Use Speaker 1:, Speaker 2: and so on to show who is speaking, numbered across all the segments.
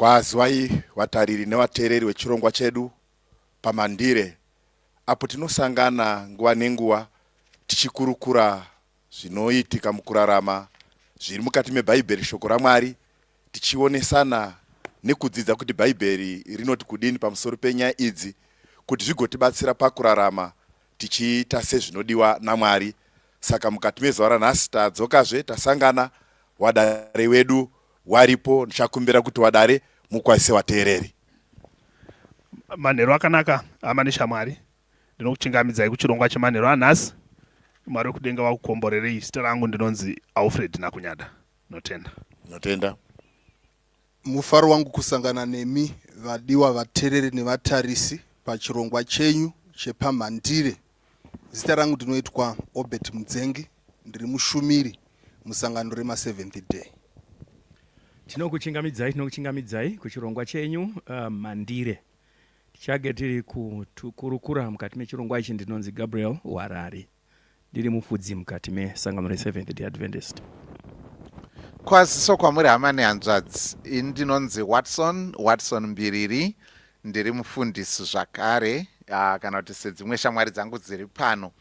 Speaker 1: Kwaziwai vatariri nevateereri vechirongwa chedu paMandire apo tinosangana nguva nenguva tichikurukura zvinoitika mukurarama zviri mukati meBhaibheri shoko raMwari tichionesana nekudzidza kuti Bhaibheri rinoti kudini pamusoro penyaya idzi kuti zvigotibatsira pakurarama tichiita sezvinodiwa naMwari. Saka mukati mezuva ranhasi tadzokazve tasangana, wadare wedu waripo. Ndichakumbira kuti wadare mukwazise wateereri.
Speaker 2: Manheru akanaka hama neshamwari, ndinokuchingamidzai kuchirongwa chemanheru anhasi. Mwari wekudenga vakukomborerei. Zita rangu ndinonzi Alfred Nakunyada. Notenda.
Speaker 1: Notenda.
Speaker 3: Mufaro wangu kusangana nemi vadiwa vatereri nevatarisi pachirongwa chenyu chepaMhandire. Zita rangu ndinoitwa Obert Mudzengi, ndiri mushumiri musangano remaSeventh Day.
Speaker 4: Tinokuchingamidzai, tinokuchingamidzai kuchirongwa chenyu Mhandire. Tichage tiri kukurukura mukati mechirongwa ichi. Ndinonzi Gabriel Warari. Ndiri mufudzi mukati mesangano reSeventh Day Adventist.
Speaker 5: Kwaziso kwamuri hama nehanzvadzi. Ini ndinonzi Watson, Watson Mbiriri. Ndiri mufundisi zvakare, kana kuti sedzimwe shamwari dzangu dziri pano,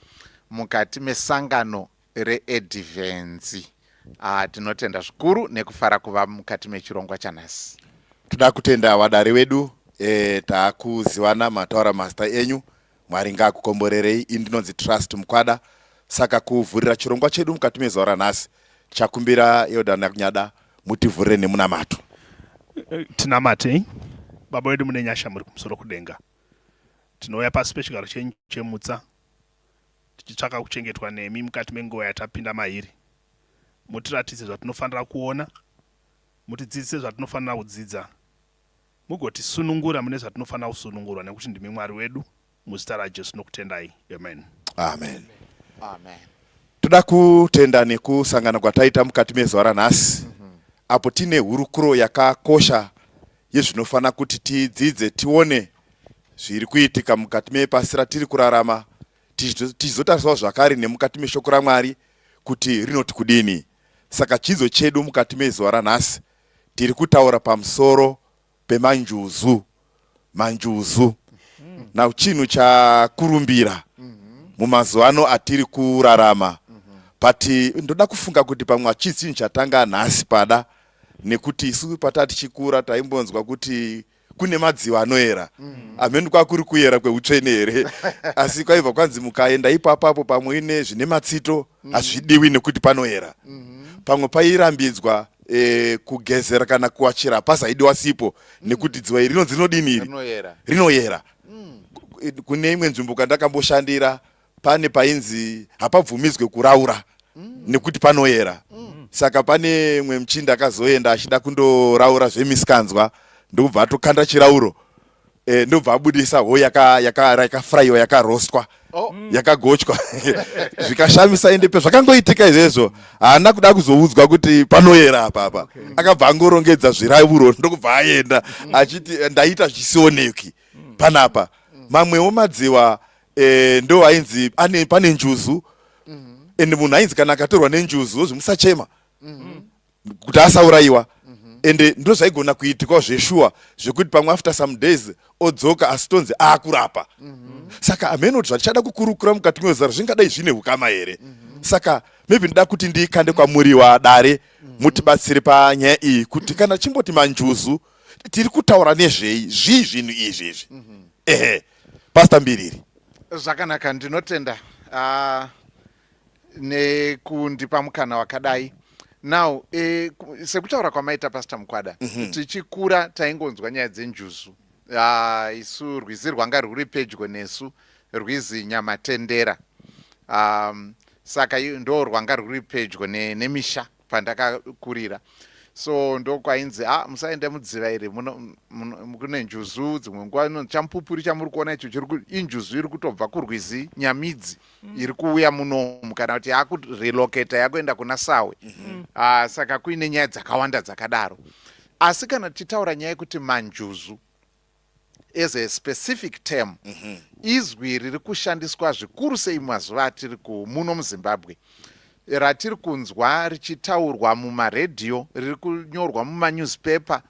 Speaker 5: mukati mesangano reAdvenzi. Tinotenda zvikuru nekufara kuva mukati mechirongwa chanhasi.
Speaker 1: Toda kutenda vadare vedu e, taakuzivana mataura mazita enyu. Mwari ngaakukomborerei. Ini ndinonzi Trust Mukwada. Saka kuvhurira chirongwa chedu mukati mezuva ranhasi, tichakumbira Elder Nakunyada mutivhurire nemunamato.
Speaker 2: Tinamatei. Baba vedu mune nyasha muri kumusoro kudenga, tinouya pasi pechigaro chenyu chemutsa tichitsvaka kuchengetwa nemi mukati menguva yatapinda mairi. Mutiratidze zvatinofanira kuona, mutidzidzise zvatinofanira kudzidza, Mugotisunungura mune zvatinofanira kusunungurwa nekuti ndimi Mwari wedu. Muzita raJesu tinokutendai. Amen.
Speaker 1: Amen.
Speaker 5: Amen.
Speaker 1: Toda kutenda nekusangana kwataita mukati mezuva ranhasi apo tine hurukuro yakakosha yezvinofanira kuti tidzidze tione zviri kuitika mukati mepasi ratiri kurarama tichizotarisawo zvakare nemukati meshoko raMwari kuti rinoti kudini. Saka chidzidzo chedu mukati mezuva ranhasi tiri kutaura pamusoro pemanjuzu manjuzu now chinhu chakurumbira mumazuva ano atiri kurarama, but ndoda kufunga kuti pamwe hachisi chinhu chatanga nhasi pada, nekuti isu pataa tichikura taimbonzwa kuti kune madziva anoera. Hameno kwakuri kuyera kweutsvene here, asi kwaibva kwanzi mukaenda ipapapo pamwe ine zvine matsito hazvidiwi nekuti panoera. Pamwe pairambidzwa kugezera kana kuwachira pasaidiwa sipo nekuti dziva iri rinonzi rinodini iri?
Speaker 5: Rinoyera.
Speaker 1: Rinoyera. Kune imwe nzvimbo kwandakamboshandira pane painzi hapabvumidzwe kuraura nekuti panoyera. Saka pane mwe muchinda akazoenda achida kundoraura zvemisikanzwa, ndokubva atokanda chirauro, ndobva abudisa hoo yakafurayiwa, yakarostwa, yakagochwa, zvikashamisa. Ende pezvakangoitika izvezvo haana kuda kuzoudzwa kuti panoyera apa apa. Akabva angorongedza zvirauro ndokubva aenda achiti ndaita zvichisioneki panapa. Mamwewo madziwa ndo ainzi ane pane njuzu, ende munhu ainzi kana akatorwa nenjuzu zvimusachema kuti asaurayiwa. Ende ndo zvaigona kuitikawo zveshuwa zvekuti pamwe after some days odzoka asi tonzi aakurapa. Saka hameno kuti zvatichada kukurukura mukati mezara zvingadai zvine ukama here. Saka maybe ndoda kuti ndikande kwamuri wadare mutibatsire panyaya iyi kuti kana chimboti manjuzu tiri kutaura nezvei, zvii zvinhu izvi izvi? Ehe, Pastor Mbiriri.
Speaker 5: Zvakanaka, ndinotenda nekundipa mukana wakadai. Now sekutaura kwamaita Pastor Mukwada, tichikura taingonzwa nyaya dzenjuzu. Isu rwizi rwanga rwuri pedyo nesu, rwizi Nyamatendera, saka ndo rwanga rwuri pedyo nemisha pandakakurira. So ndokwainzi a musaende mudziva iri, kune njuzu. Dzimwe nguva inonzi chamupupuri chamuri kuona icho chiri injuzu iri kutobva kurwizi Nyamidzi iri kuuya munomu, kana kuti yakurelocata yakuenda kuna Sawe. Saka kuine nyaya dzakawanda dzakadaro. Asi kana tichitaura nyaya yekuti manjuzu as a specific term, izwi riri kushandiswa zvikuru sei mumazuva atiri muno muZimbabwe, ratiri kunzwa richitaurwa mumaredhiyo, riri kunyorwa mumanewspaper.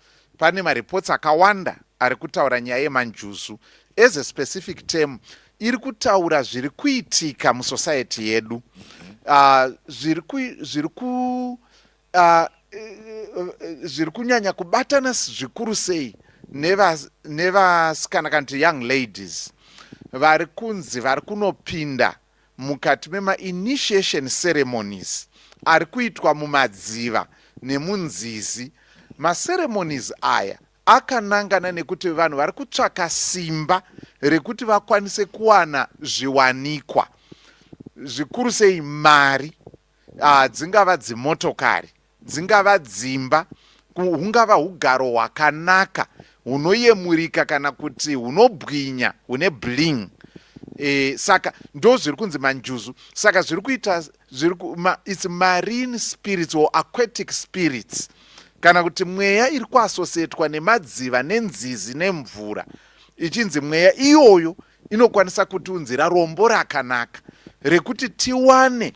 Speaker 5: Pane mareports akawanda ari kutaura nyaya yemanjuzu as a specific term iri kutaura zviri kuitika musociety yedu, zviri kunyanya kubatana zvikuru sei nevasikana kana kuti young ladies vari kunzi vari kunopinda mukati memainitiation ceremonies ari kuitwa mumadziva nemunzizi. Maceremonies aya akanangana nekuti vanhu vari kutsvaka simba rekuti vakwanise kuwana zviwanikwa, zvikuru sei mari, dzingava dzimotokari, dzingava dzimba, hungava ugaro hwakanaka hunoyemurika kana kuti hunobwinya, hune bling. Saka ndo zviri kunzi manjuzu. Saka zviri kuita zviri its marine spirits or aquatic spirits, kana kuti mweya iri kuassociatwa nemadziva nenzizi nemvura, ichinzi mweya iyoyo inokwanisa kutiunzira rombo rakanaka rekuti tiwane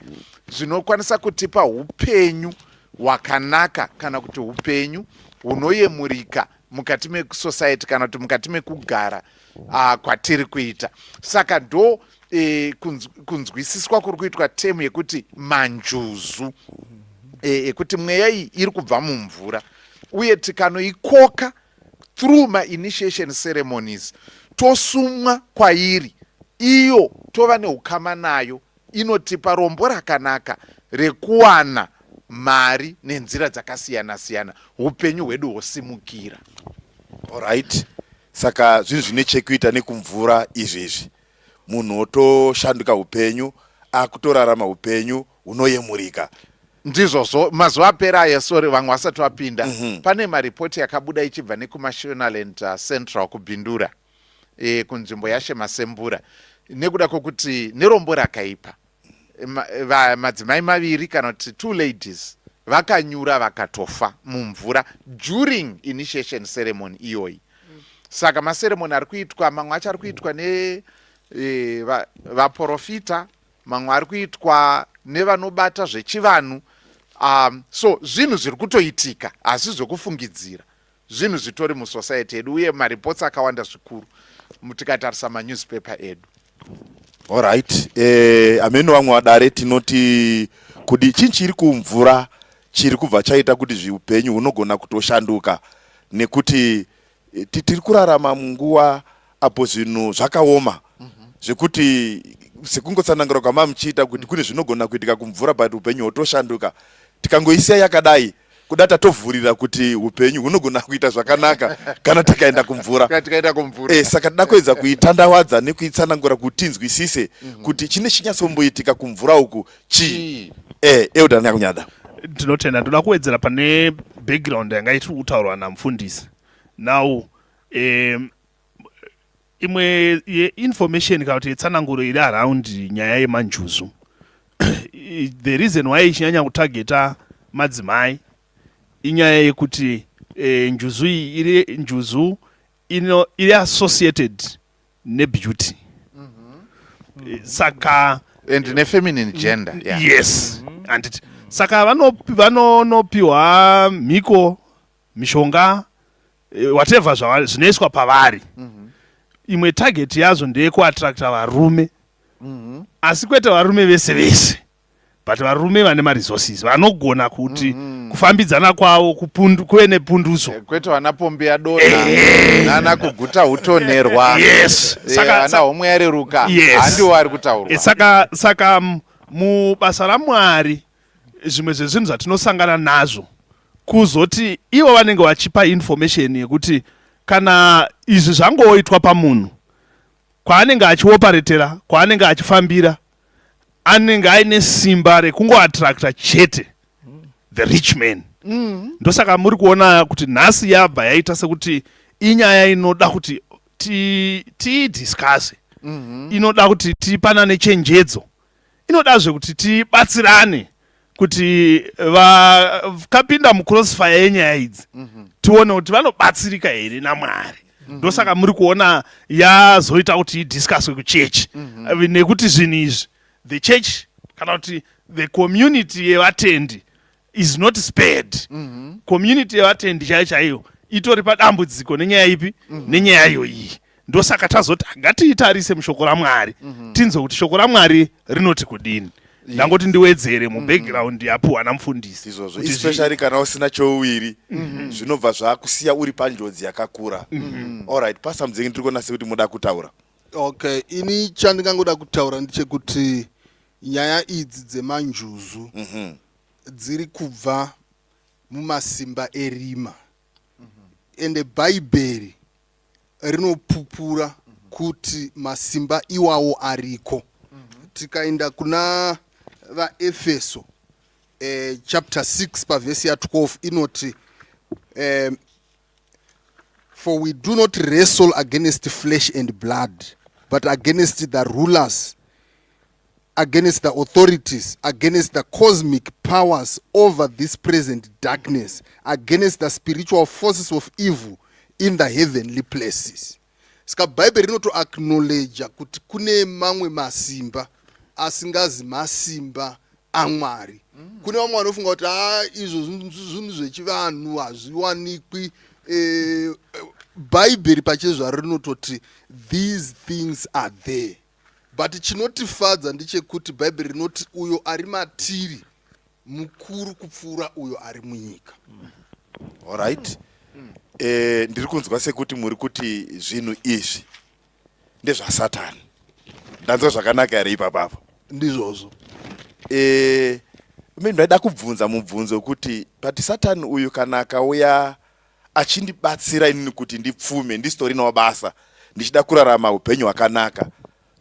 Speaker 5: zvinokwanisa kutipa upenyu hwakanaka kana kuti upenyu hunoyemurika mukati mesociety kana kuti mukati mekugara kwatiri kuita. Saka ndo kunzwisiswa kuri kuitwa term yekuti manjuzu, ekuti mweya iyi iri kubva mumvura uye tikanoikoka through mainitiation ceremonies, tosumwa kwairi iyo, tova neukama nayo, inotipa rombo rakanaka rekuwana mari nenzira dzakasiyana-siyana, upenyu hwedu hwosimukira.
Speaker 1: Alright, saka zvinhu zvine chekuita nekumvura izvezvi, munhu otoshanduka upenyu, akutorarama upenyu hunoyemurika.
Speaker 5: Ndizvozvo. Mazuva apera aya, sorry, vamwe vasati vapinda, pane maripoti yakabuda ichibva nekuMashonaland Central, kuBindura, kunzvimbo yaShemasembura, nekuda kwokuti nerombo rakaipa madzimai maviri kana kuti two ladies vakanyura vakatofa mumvura during initiation ceremony iyoyi. Saka maceremony ari kuitwa, mamwe acho ari kuitwa nevaprofita, mamwe ari kuitwa nevanobata zvechivanhu. So zvinhu zviri kutoitika, asi zvokufungidzira zvinhu zvitori musociety yedu, uye mareports akawanda zvikuru tikatarisa manewspaper edu.
Speaker 1: Alright, amene vamwe vadare tinoti kudi chinhu chiri kumvura chiri kubva chaita kuti zviupenyu hunogona kutoshanduka, nekuti tiri kurarama munguva apo zvinhu zvakaoma zvekuti, sekungotsanangura kwamamuchiita kuti kune zvinogona kuitika kumvura, but upenyu hwotoshanduka. Tikangoisiya yakadai, kuda tatovhurira kuti upenyu hunogona kuita zvakanaka kana tikaenda kumvura.
Speaker 5: Kana tikaenda kumvura.
Speaker 1: Saka tida kuedza kuitandawadza nekuitsanangura kuti tinzwisise kuti chine chinyatsomboitika kumvura uku chii.
Speaker 5: Chii?
Speaker 1: Elder Nyakunyada.
Speaker 2: Ndinotenda. Ndoda kuwedzera pane background yanga ichiri kutaurwa namufundisi. Now, imwe yeinformation kana kuti yetsananguro iri around nyaya yemanjuzu, the reason why ichinyanya kutargeta madzimai inyaya yekuti njuzu iyi iri njuzu iri associated nebeauty. Saka
Speaker 5: and nefeminine gender, yeah.
Speaker 2: Yes, handiti? Saka vanonopiwa mhiko, mishonga, whatever zvinoiswa pavari. Imwe target yazvo ndeyekuattracta varume, asi kwete varume vese vese, but varume vane maresources, vanogona kuti kufambidzana kwavo kuve nepunduso.
Speaker 5: Kwete vana pombi yadonha nana kuguta utonherwa. Ana homwe yareruka. Handiwo ari kutaurwa.
Speaker 2: Saka mubasa raMwari, zvimwe zvezvinhu zvatinosangana nazvo kuzoti ivo vanenge vachipa information yekuti kana izvi zvangoitwa pamunhu, kwaanenge achioperatera, kwaanenge achifambira, anenge aine simba rekungoattracta chete the rich man. Ndosaka muri kuona kuti nhasi yabva yaita sekuti inyaya inoda kuti tiidiscusse, inoda kuti tipanane chenjedzo, inodazve kuti tibatsirane kuti vakapinda mucrossfire yenyaya idzi tione kuti vanobatsirika here naMwari. Ndosaka muri kuona yazoita kuti idiscusswe kuchechi, nekuti zvinhu izvi, the church kana kuti the community yevatendi is not spared. Community yevatendi chaiyo chaiyo. Itori padambudziko nenyaya ipi? Nenyaya iyoyi. Ndosaka tazoti ngatiitarise mushoko raMwari, tinzwe kuti shoko raMwari rinoti kudini. Ndangoti ndiwedzere mubackground yapuhwa namufundisi.
Speaker 1: Izvozvo.
Speaker 2: Kuti
Speaker 1: Especially kana usina chouviri, zvinobva zvakusiya uri panjodzi yakakura. Alright, Pastor Mudzengi, ndiri kuona sekuti muda kutaura.
Speaker 3: Okay, ini chandingangoda kutaura ndechekuti nyaya idzi dzemanjuzu dziri kubva mumasimba erima, ende Bhaibheri rinopupura kuti masimba iwawo ariko. Tikaenda kuna VaEfeso chapter 6 pavhesi ya12, inoti "For we do not wrestle against flesh and blood, but against the rulers, against the authorities, against the cosmic powers over this present darkness, against the spiritual forces of evil in the heavenly places." Saka Bhaibheri rinotoacknowledja kuti kune mamwe masimba asingazi masimba aMwari. Kune vamwe vanofunga kuti ha, izvo zvinhu zvechivanhu, hazviwanikwi. Bhaibheri pachezvaro rinototi these things are there, but chinotifadza ndechekuti Bhaibheri rinoti uyo ari matiri mukuru kupfuura uyo ari munyika.
Speaker 1: Alright, ndiri kunzwa sekuti muri kuti zvinhu izvi ndezvaSatani. Ndanzwa zvakanaka here ipapapo?
Speaker 3: Ndizvozvo.
Speaker 1: Ndaida kubvunza mubvunzo wekuti, but Satani uyu kana akauya achindibatsira inini kuti ndipfume ndisitorinawo basa, ndichida kurarama upenyu hwakanaka,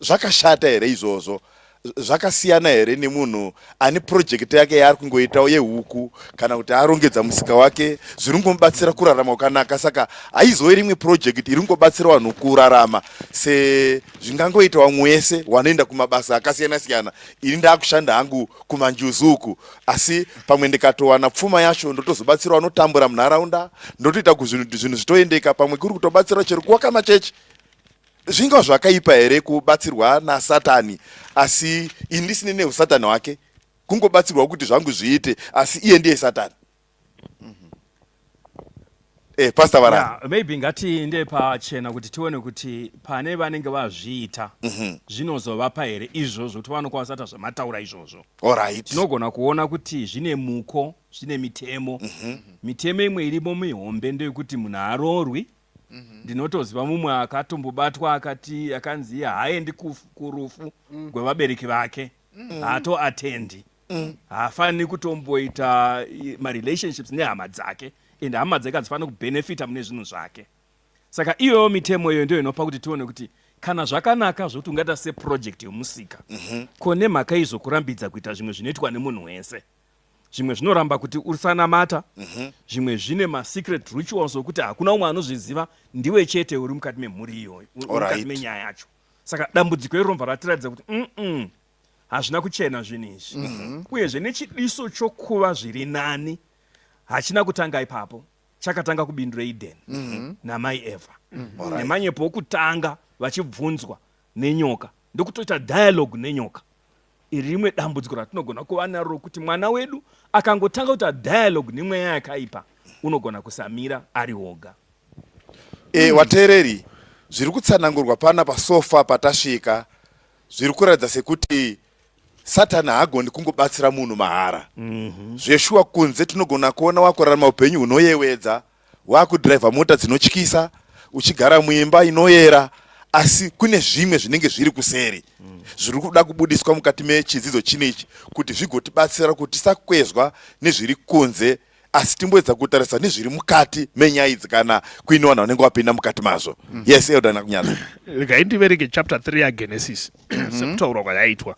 Speaker 1: zvakashata here izvozvo? Zvakasiyana here nemunhu ane project yake yaari kungoitawo yehuku, kana kuti arongedza musika wake zviri kungomubatsira kurarama kwakanaka? Saka haizovi rimwe project iri kungobatsira vanhu kurarama sezvingangoita vamwe wese wanoenda kumabasa akasiyana siyana? Ini ndaakushanda hangu kumanjuzu uku, asi pamwe ndikatowana pfuma yacho ndotozobatsira vanotambura munharaunda, ndotoita kuzvinhu zvinhu zvitoendeka, pamwe kuri kutobatsira chero kuvaka machechi. Zvingava zvakaipa here kubatsirwa naSatani, asi ini ndisine neusatani hwake, kungobatsirwa kuti zvangu zviite, asi iye ndiye Satani? Pastor Varani.
Speaker 4: Yeah, maybe ngatiinde pachena kuti tione kuti pane vanenge vazviita, zvinozovapa here izvozvo kuti vanokwanisa kuita zvamataura izvozvo. Tinogona kuona kuti zvine muko, zvine mitemo. Mitemo imwe irimo mihombe ndeyekuti munhu haarorwi. Ndinotoziva mumwe akatombobatwa, akati akanzi iye haaendi kurufu gwevabereki vake, haatoatendi, haafaniri kutomboita marelationships nehama dzake, and hama dzake hadzifaniri kubenefita mune zvinhu zvake. Saka iyoyo mitemo iyoyo ndiyo inopa kuti tione kuti kana zvakanaka zvokuti ungaita seproject yomusika, ko nemhaka izokurambidza kuita zvimwe zvinoitwa nemunhu wese? Zvimwe zvinoramba kuti usanamata, zvimwe zvine masecret rituals okuti hakuna umwe anozviziva, ndiwe chete uri mukati memhuri iyoyo, uri mukati menyaya yacho. Saka dambudziko iri rinobva ratiratidza kuti hazvina kuchena zvinhu izvi. Uyezve nechidiso chokuva zviri nani hachina kutanga ipapo, chakatanga kubindu reEden namai Eva nemanyepo okutanga vachibvunzwa nenyoka, ndokutoita dialogue nenyoka. Iri rimwe dambudziko ratinogona kuva naro rokuti mwana wedu akangotanga kuita dialogue nemweya yakaipa, unogona kusamira ari woga.
Speaker 1: Wateereri, zviri kutsanangurwa pana pasofa patasvika zviri kuratidza sekuti Satani haagoni kungobatsira munhu mahara. Zveshuwa, kunze tinogona kuona wakurarama upenyu hunoyewedza, wakudhiraivha mota dzinotyisa, uchigara muimba inoyera, asi kune zvimwe zvinenge zviri kuseri zviri kuda kubudiswa mukati mechidzidzo chino ichi kuti zvigotibatsira kuti tisakwezwa nezviri kunze, asi timboedza kutarisa nezviri mukati menyaya idzi, kana kuine vanhu vanenge vapinda mukati mazvo. Yes, Elder Nakunyaza.
Speaker 2: Regai ndiverenge chapter 3 yaGenesis sekutaurwa kwayaitwa.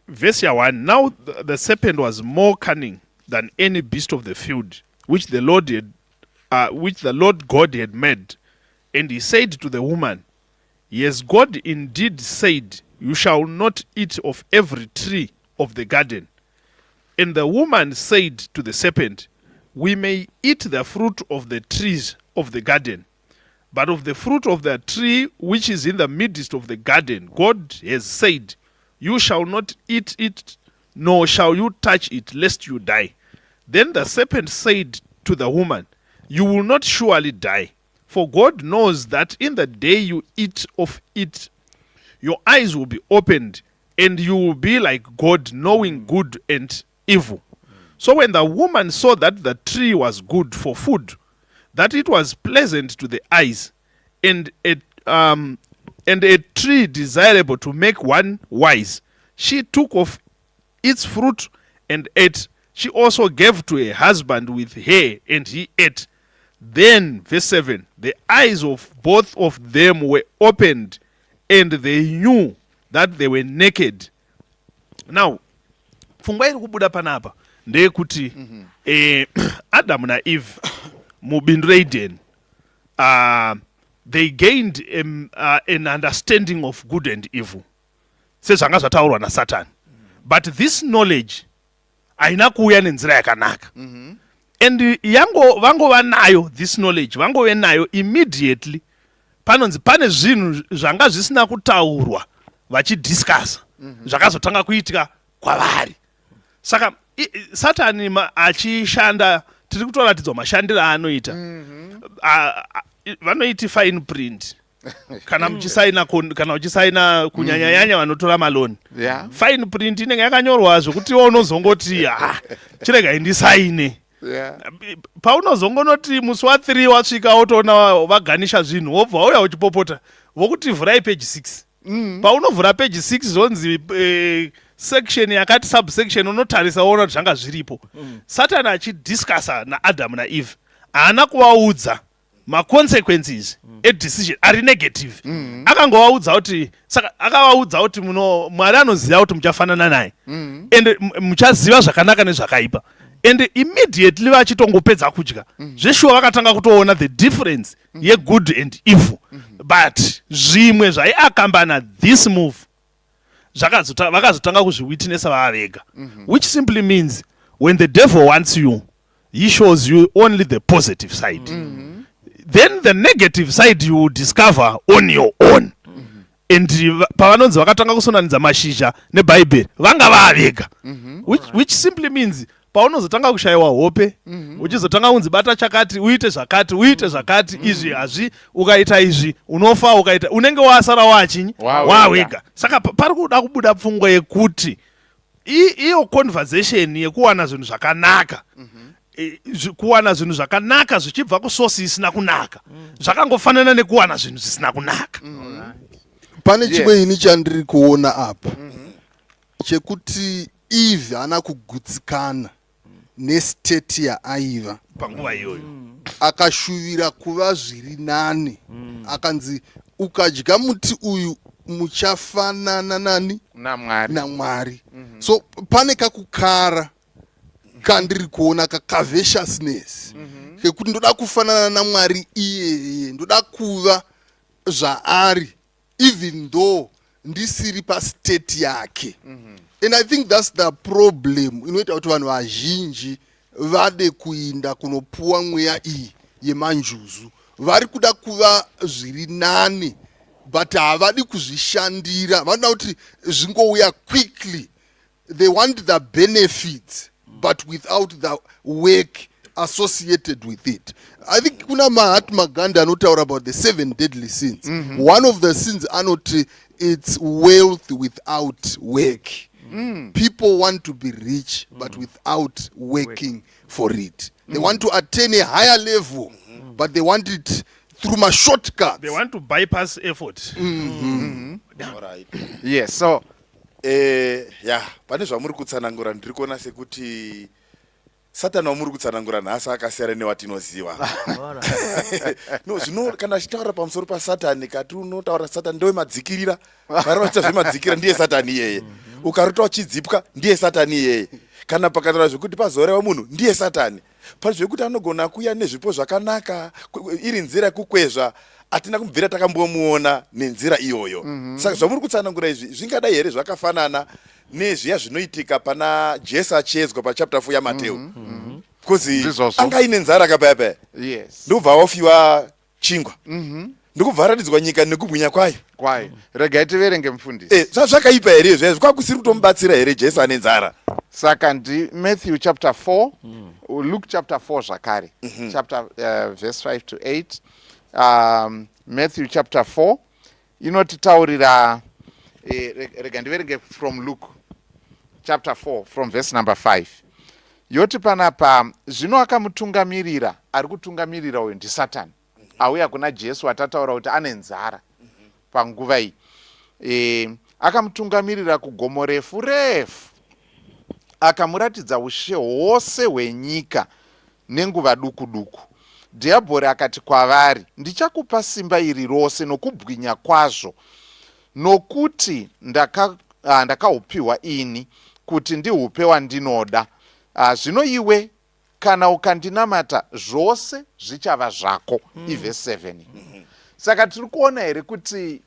Speaker 2: Verse ya 1: "Now the serpent was more cunning than any beast of the field which the Lord God had made, and he said to the woman, 'Has God indeed said, You shall not eat of every tree of the garden?' And the woman said to the serpent, 'We may eat the fruit of the trees of the garden, but of the fruit of the tree which is in the midst of the garden, God has said, You shall not eat it, nor shall you touch it, lest you die.' Then the serpent said to the woman, You will not surely die. For God knows that in the day you eat of it, your eyes will be opened, and you will be like God, knowing good and evil. So when the woman saw that the tree was good for food, that it was pleasant to the eyes, and a tree desirable to make one wise, she took of its fruit and ate. She also gave to her husband with her, and he ate. Then, verse 7, the eyes of both of them were opened, and they knew that they were naked. Now, pfungwa iri kubuda panapa ndeyekuti Adamu naEve mubindu reEden, they gained an understanding of good and evil sezvanga zvataurwa naSatani, but this knowledge haina kuuya nenzira yakanaka. And yango vangova nayo this knowledge, vangove nayo immediately, panonzi pane zvinhu zvanga zvisina kutaurwa vachidiscussa zvakazotanga kuitika kwavari. Saka Satani achishanda, tiri kutoratidzwa mashandiro aanoita. Vanoiti fine print kana muchisaina kana uchisaina, kunyanyanyanya vanotora maloan. Fine print inenge yakanyorwa zvokuti iwe unozongoti, "Ha, chiregai ndisaine." Paunozongonoti musi wa3 wasvika, wotoona vaganisha zvinhu, wobva wauya uchipopota, vokuti vhurai page 6. Paunovhura page 6, zvonzi section yakati, subsection, unotarisa woona kuti zvanga zviripo. Satani achidiscussa naAdamu naEve, haana kuvaudza maconsequences edecision ari negative. Akangovaudza kuti, saka akavaudza kuti muno Mwari anoziva kuti muchafanana naye and muchaziva zvakanaka nezvakaipa. And immediately vachitongopedza kudya, zveshuwa vakatanga kutoona the difference yegood and evil, but zvimwe zvaiaccompanya this move vakazotanga kuzviwitnessa vava vega, which simply means when the devil wants you, he shows you only the positive side. Then the negative side you will discover on your own. And pavanonzi vakatanga kusonanidza mashizha nebhaibheri, vanga vava vega, which simply means paunozotanga kushayiwa hope, uchizotanga kunzi bata chakati, uite zvakati, uite zvakati, izvi hazvi, ukaita izvi unofa, ukaita, unenge wasara wachinyi?
Speaker 5: Wawega.
Speaker 2: Wawega. Saka pari kuda kubuda pfungwa yekuti iyo conversation yekuwana zvinhu zvakanaka, kuwana zvinhu zvakanaka zvichibva kusource isina kunaka, zvakangofanana nekuwana zvinhu zvisina kunaka.
Speaker 3: Pane chimwe ini chandiri kuona apa chekuti Eve haana kugutsikana nestate yaaiva
Speaker 2: panguva iyoyo.
Speaker 3: Akashuvira kuva zviri nani. Akanzi ukadya muti uyu muchafanana nani?
Speaker 5: NaMwari.
Speaker 3: NaMwari. So pane kakukara kandiri kuona, kacovetousness kekuti ndoda kufanana naMwari iyeye, ndoda kuva zvaari even though ndisiri pastate yake. And I think that's the problem inoita kuti vanhu vazhinji vade kuinda kunopuwa mweya iyi yemanjuzu. Vari kuda kuva zviri nani, but havadi kuzvishandira. Vanoda kuti zvingouya quickly. They want the benefits but without the work associated with it. I think kuna Mahatma Gandhi anotaura about the seven deadly sins. One of the sins anoti it's wealth without work. People want to be rich but without working for it. They want to attain a higher level, but they want it through mashortcuts.
Speaker 2: They want to bypass effort.
Speaker 1: Alright.
Speaker 5: Yes, so
Speaker 1: Ya, pane zvamuri kutsanangura, ndiri kuona sekuti Satani wamuri kutsanangura nhasi akasiyana newatinoziva. No, zvino kana achitaura pamusoro paSatani, kati unotaura Satani ndewemadzikirira, vari vachiita zvemadzikira, ndiye Satani iyeye. Ukarota uchidzipwa, ndiye Satani iyeye. Kana pakataura zvekuti pazorewa munhu, ndiye Satani. Pane zvekuti anogona kuuya nezvipo zvakanaka, iri nzira yekukwezva, hatina kubvira takambomuona nenzira iyoyo. Saka zvamuri kutsanangura izvi zvingadai here zvakafanana nezviya zvinoitika pana Jesu achiedzwa pachapter 4 yaMateo? Because
Speaker 5: Ndizvozvo.
Speaker 1: anga aine nzara kapaya paya, ndobva wafiwa chingwa. Ndikubva aratidzwa nyika nekubwinya kwayo.
Speaker 5: Kwayo. Regai tiverenge mufundisi.
Speaker 1: Eh, zvazvakaipa here izvo izvo kwakusiri kutomubatsira here Jesu ane nzara?
Speaker 5: Saka ndi Matthew chapter 4, Luke chapter 4 zvakare. Chapter verse 5 to 8. Matthew chapter 4 inotitaurira rega ndiverenge from Luke chapter 4 from verse number 5. Yoti panapa zvino akamutungamirira, ari kutungamirira uyu ndiSatani. Auya kuna Jesu atataura kuti ane nzara panguva iyi. Akamutungamirira kugomo refu refu akamuratidza ushe hwose hwenyika nenguva duku duku. Dhiabhori akati kwavari, Ndichakupa simba iri rose nokubwinya kwazvo, nokuti ndakahupiwa ini kuti ndihupe wandinoda. Zvino iwe kana ukandinamata zvose zvichava zvako. Ivhesi 7. Saka tiri kuona here kuti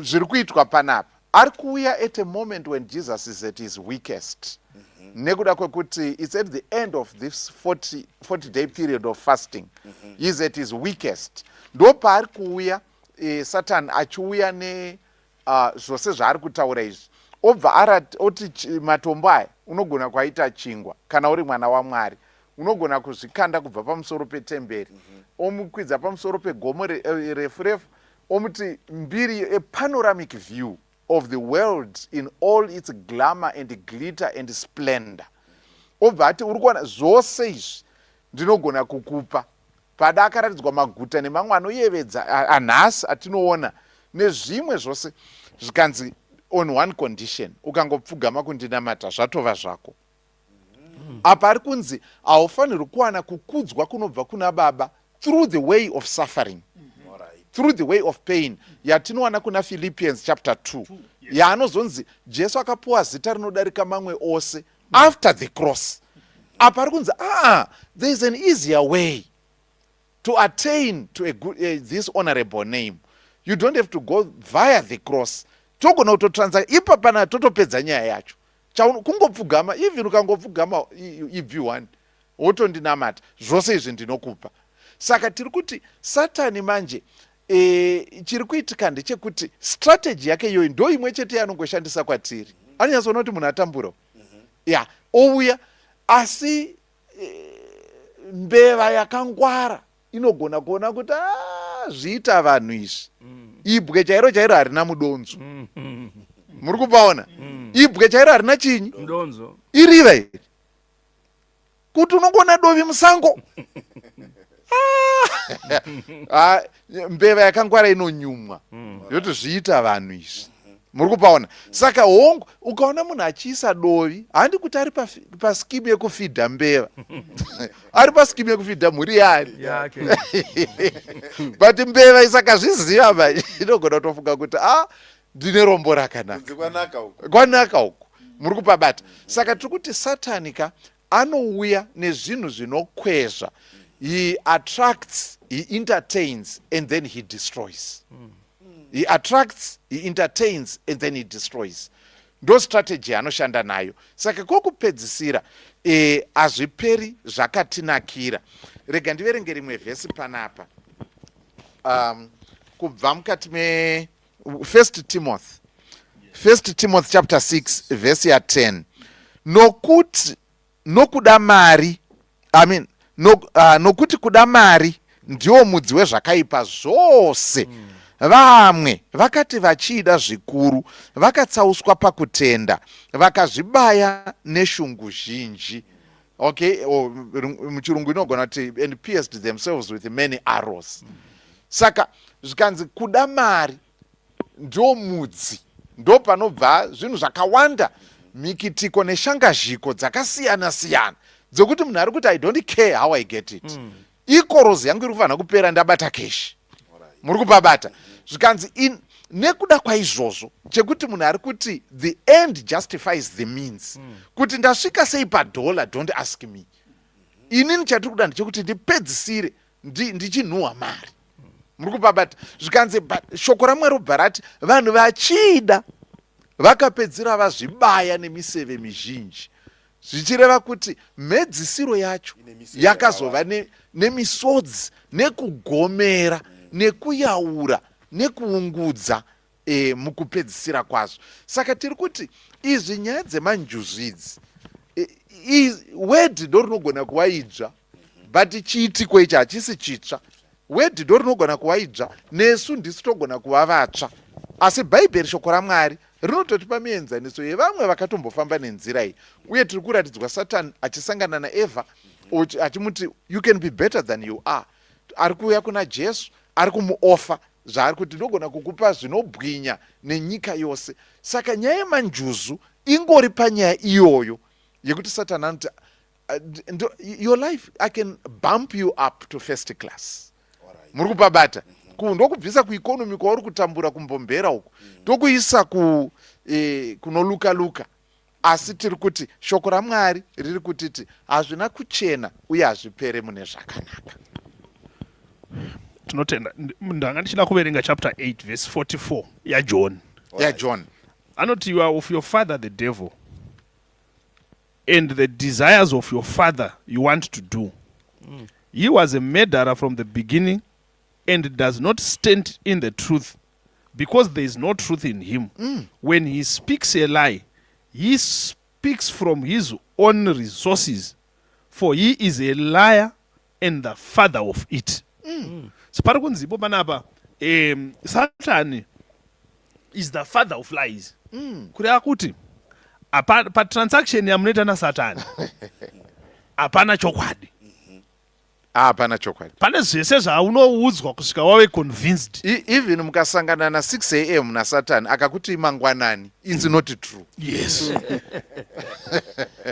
Speaker 5: zviri kuitwa panapa? Ari kuuya at a moment when Jesus is at his weakest. Nekuda kwekuti it's at the end of this 40 day period of fasting. He's at his weakest. Ndo paari kuuya Satan achiuya ne zvose zvaari kutaura izvi, obva oti matombo aya unogona kwaita chingwa kana uri mwana waMwari, unogona kuzvikanda kubva pamusoro petemberi. Omukwidza pamusoro pegomo refu refu, omuti mbiri, a panoramic view of the world in all its glamour and glitter and splendor. Obva ati, uri kuona zvose izvi ndinogona kukupa. Pada akaratidzwa maguta nemamwe anoyevedza anhasi atinoona nezvimwe zvose, zvikanzi on one condition, ukangopfugama kundinamata zvatova zvako. Apa ari kunzi haufanirwi kuwana kukudzwa kunobva kuna Baba through the way of suffering, through the way of pain yatinowana kuna Philippians chapter 2, yaanozonzi Jesu akapuwa zita rinodarika mamwe ose after the cross. Apa ari kunzi, aa, there is an easier way to attain to this honorable name. You don't have to go via the cross. Togona kutotransa ipapana, totopedza nyaya yacho. Kungopfugama, even ukangopfugama ibvi one wotondinamata, zvose izvi ndinokupa. Saka tiri kuti Satani manje, chiri kuitika ndechekuti strategy yake iyoyi ndo imwe chete yaanongoshandisa kwatiri. Anonyatsoona kuti munhu atambura ya ouya, asi mbeva yakangwara inogona kuona kuti, "Ah, zviita vanhu izvi, ibwe chairo chairo harina mudonzo." Muri kupaona? Ibwe chairo harina chinyi?
Speaker 4: Mudonzo.
Speaker 5: Iriva iri kuti unongoona dovi musango. Ah, mbeva yakangwara inonyumwa yoti zviita vanhu izvi. Muri kupaona? Saka hongu, ukaona munhu achiisa dovi, handi kuti ari pascheme yekufidha mbeva, ari pascheme yekufidha mhuri yaari
Speaker 4: yake.
Speaker 5: But mbeva isakazviziva manje inogona kutofunga kuti, a, ndine rombo rakanaka.
Speaker 1: Kunze kwanaka uku.
Speaker 5: Kwanaka uku. Muri kupabata? Saka tiri kuti Satani ka anouya nezvinhu zvinokwezva. He attracts, he entertains and then he destroys. He attracts, he entertains and then he destroys. Ndo strategy yaanoshanda nayo. Saka kwokupedzisira hazviperi zvakatinakira. Rega ndiverenge rimwe vhesi panapa kubva mukati me First Timothy, First Timothy chapter 6 vhesi ya10. Nokuti nokuda mari, I mean, no, nokuti kuda mari ndiwo mudzi wezvakaipa zvose. Vamwe vakati vachiida zvikuru, vakatsauswa pakutenda, vakazvibaya neshungu zhinji. Okay, or muchirungu inogona kuti and pierced themselves with many arrows. Saka zvikanzi kuda mari ndo mudzi, ndo panobva zvinhu zvakawanda, mikitiko neshangazhiko dzakasiyana siyana, dzekuti munhu ari kuti, "I don't care how I get it. Ikorozi yangu iri kufanira kupera ndabata cash." Muri kupabata? Zvikanzi nekuda kwaizvozvo chekuti munhu ari kuti the end justifies the means, kuti ndasvika sei padhola, don't ask me. Inini chatiri kuda ndechekuti ndipedzisire ndichinhuhwa mari. Muri kupabata? Zvikanzi shoko raMwari robva rati vanhu vachida vakapedzera vazvibaya nemiseve mizhinji. Zvichireva kuti mhedzisiro yacho yakazova nemisodzi ne nekugomera nekuyaura nekuungudza e, mukupedzisira kwazvo. Saka tiri kuti izvi nyaya dzemanjuzu idzi e, word ndo rinogona kuva idzva, but chiitiko ichi hachisi chitsva. Word ndo rinogona kuva idzva, nesu ndisu togona kuva vatsva, asi Bhaibheri, shoko raMwari, rinototipa mienzaniso yevamwe vakatombofamba nenzira iyi. Uye tiri kuratidzwa Satani achisangana naEvha achimuti, "You can be better than you are." Ari kuuya kuna Jesu, ari kumuoffer zvaari kuti, "Ndogona kukupa zvinobwinya nenyika yose." Saka nyaya yemanjuzu ingori panyaya iyoyo yekuti Satani anoti, "Your life, I can bump you up to first class." Muri kupabata? Ndokubvisa kueconomy kwauri kutambura kumbombera uku, ndokuisa ku kunoluka luka. Asi tiri kuti shoko raMwari riri kutiti hazvina kuchena uye hazvipere mune zvakanaka.
Speaker 2: Tinotenda. Ndanga ndichida kuverenga chapter 8 verse 44 yaJohn.
Speaker 5: YaJohn.
Speaker 2: Anoti, "You are of your father the devil, and the desires of your father you want to do. He was a murderer from the beginning and does not stand in the truth, because there is no truth in him. When he speaks a lie, he speaks from his own resources, for he is a liar and the father of it." So pari kunzi ipo panapa, Satani is the father of lies, kureva kuti patransaction yamunoita naSatani hapana chokwadi.
Speaker 5: Hapana chokwadi.
Speaker 2: Pane zvese zvaunoudzwa kusvika wave convinced.
Speaker 5: Even mukasangana na6 am naSatani akakuti mangwanani, it's not true.
Speaker 2: Yes,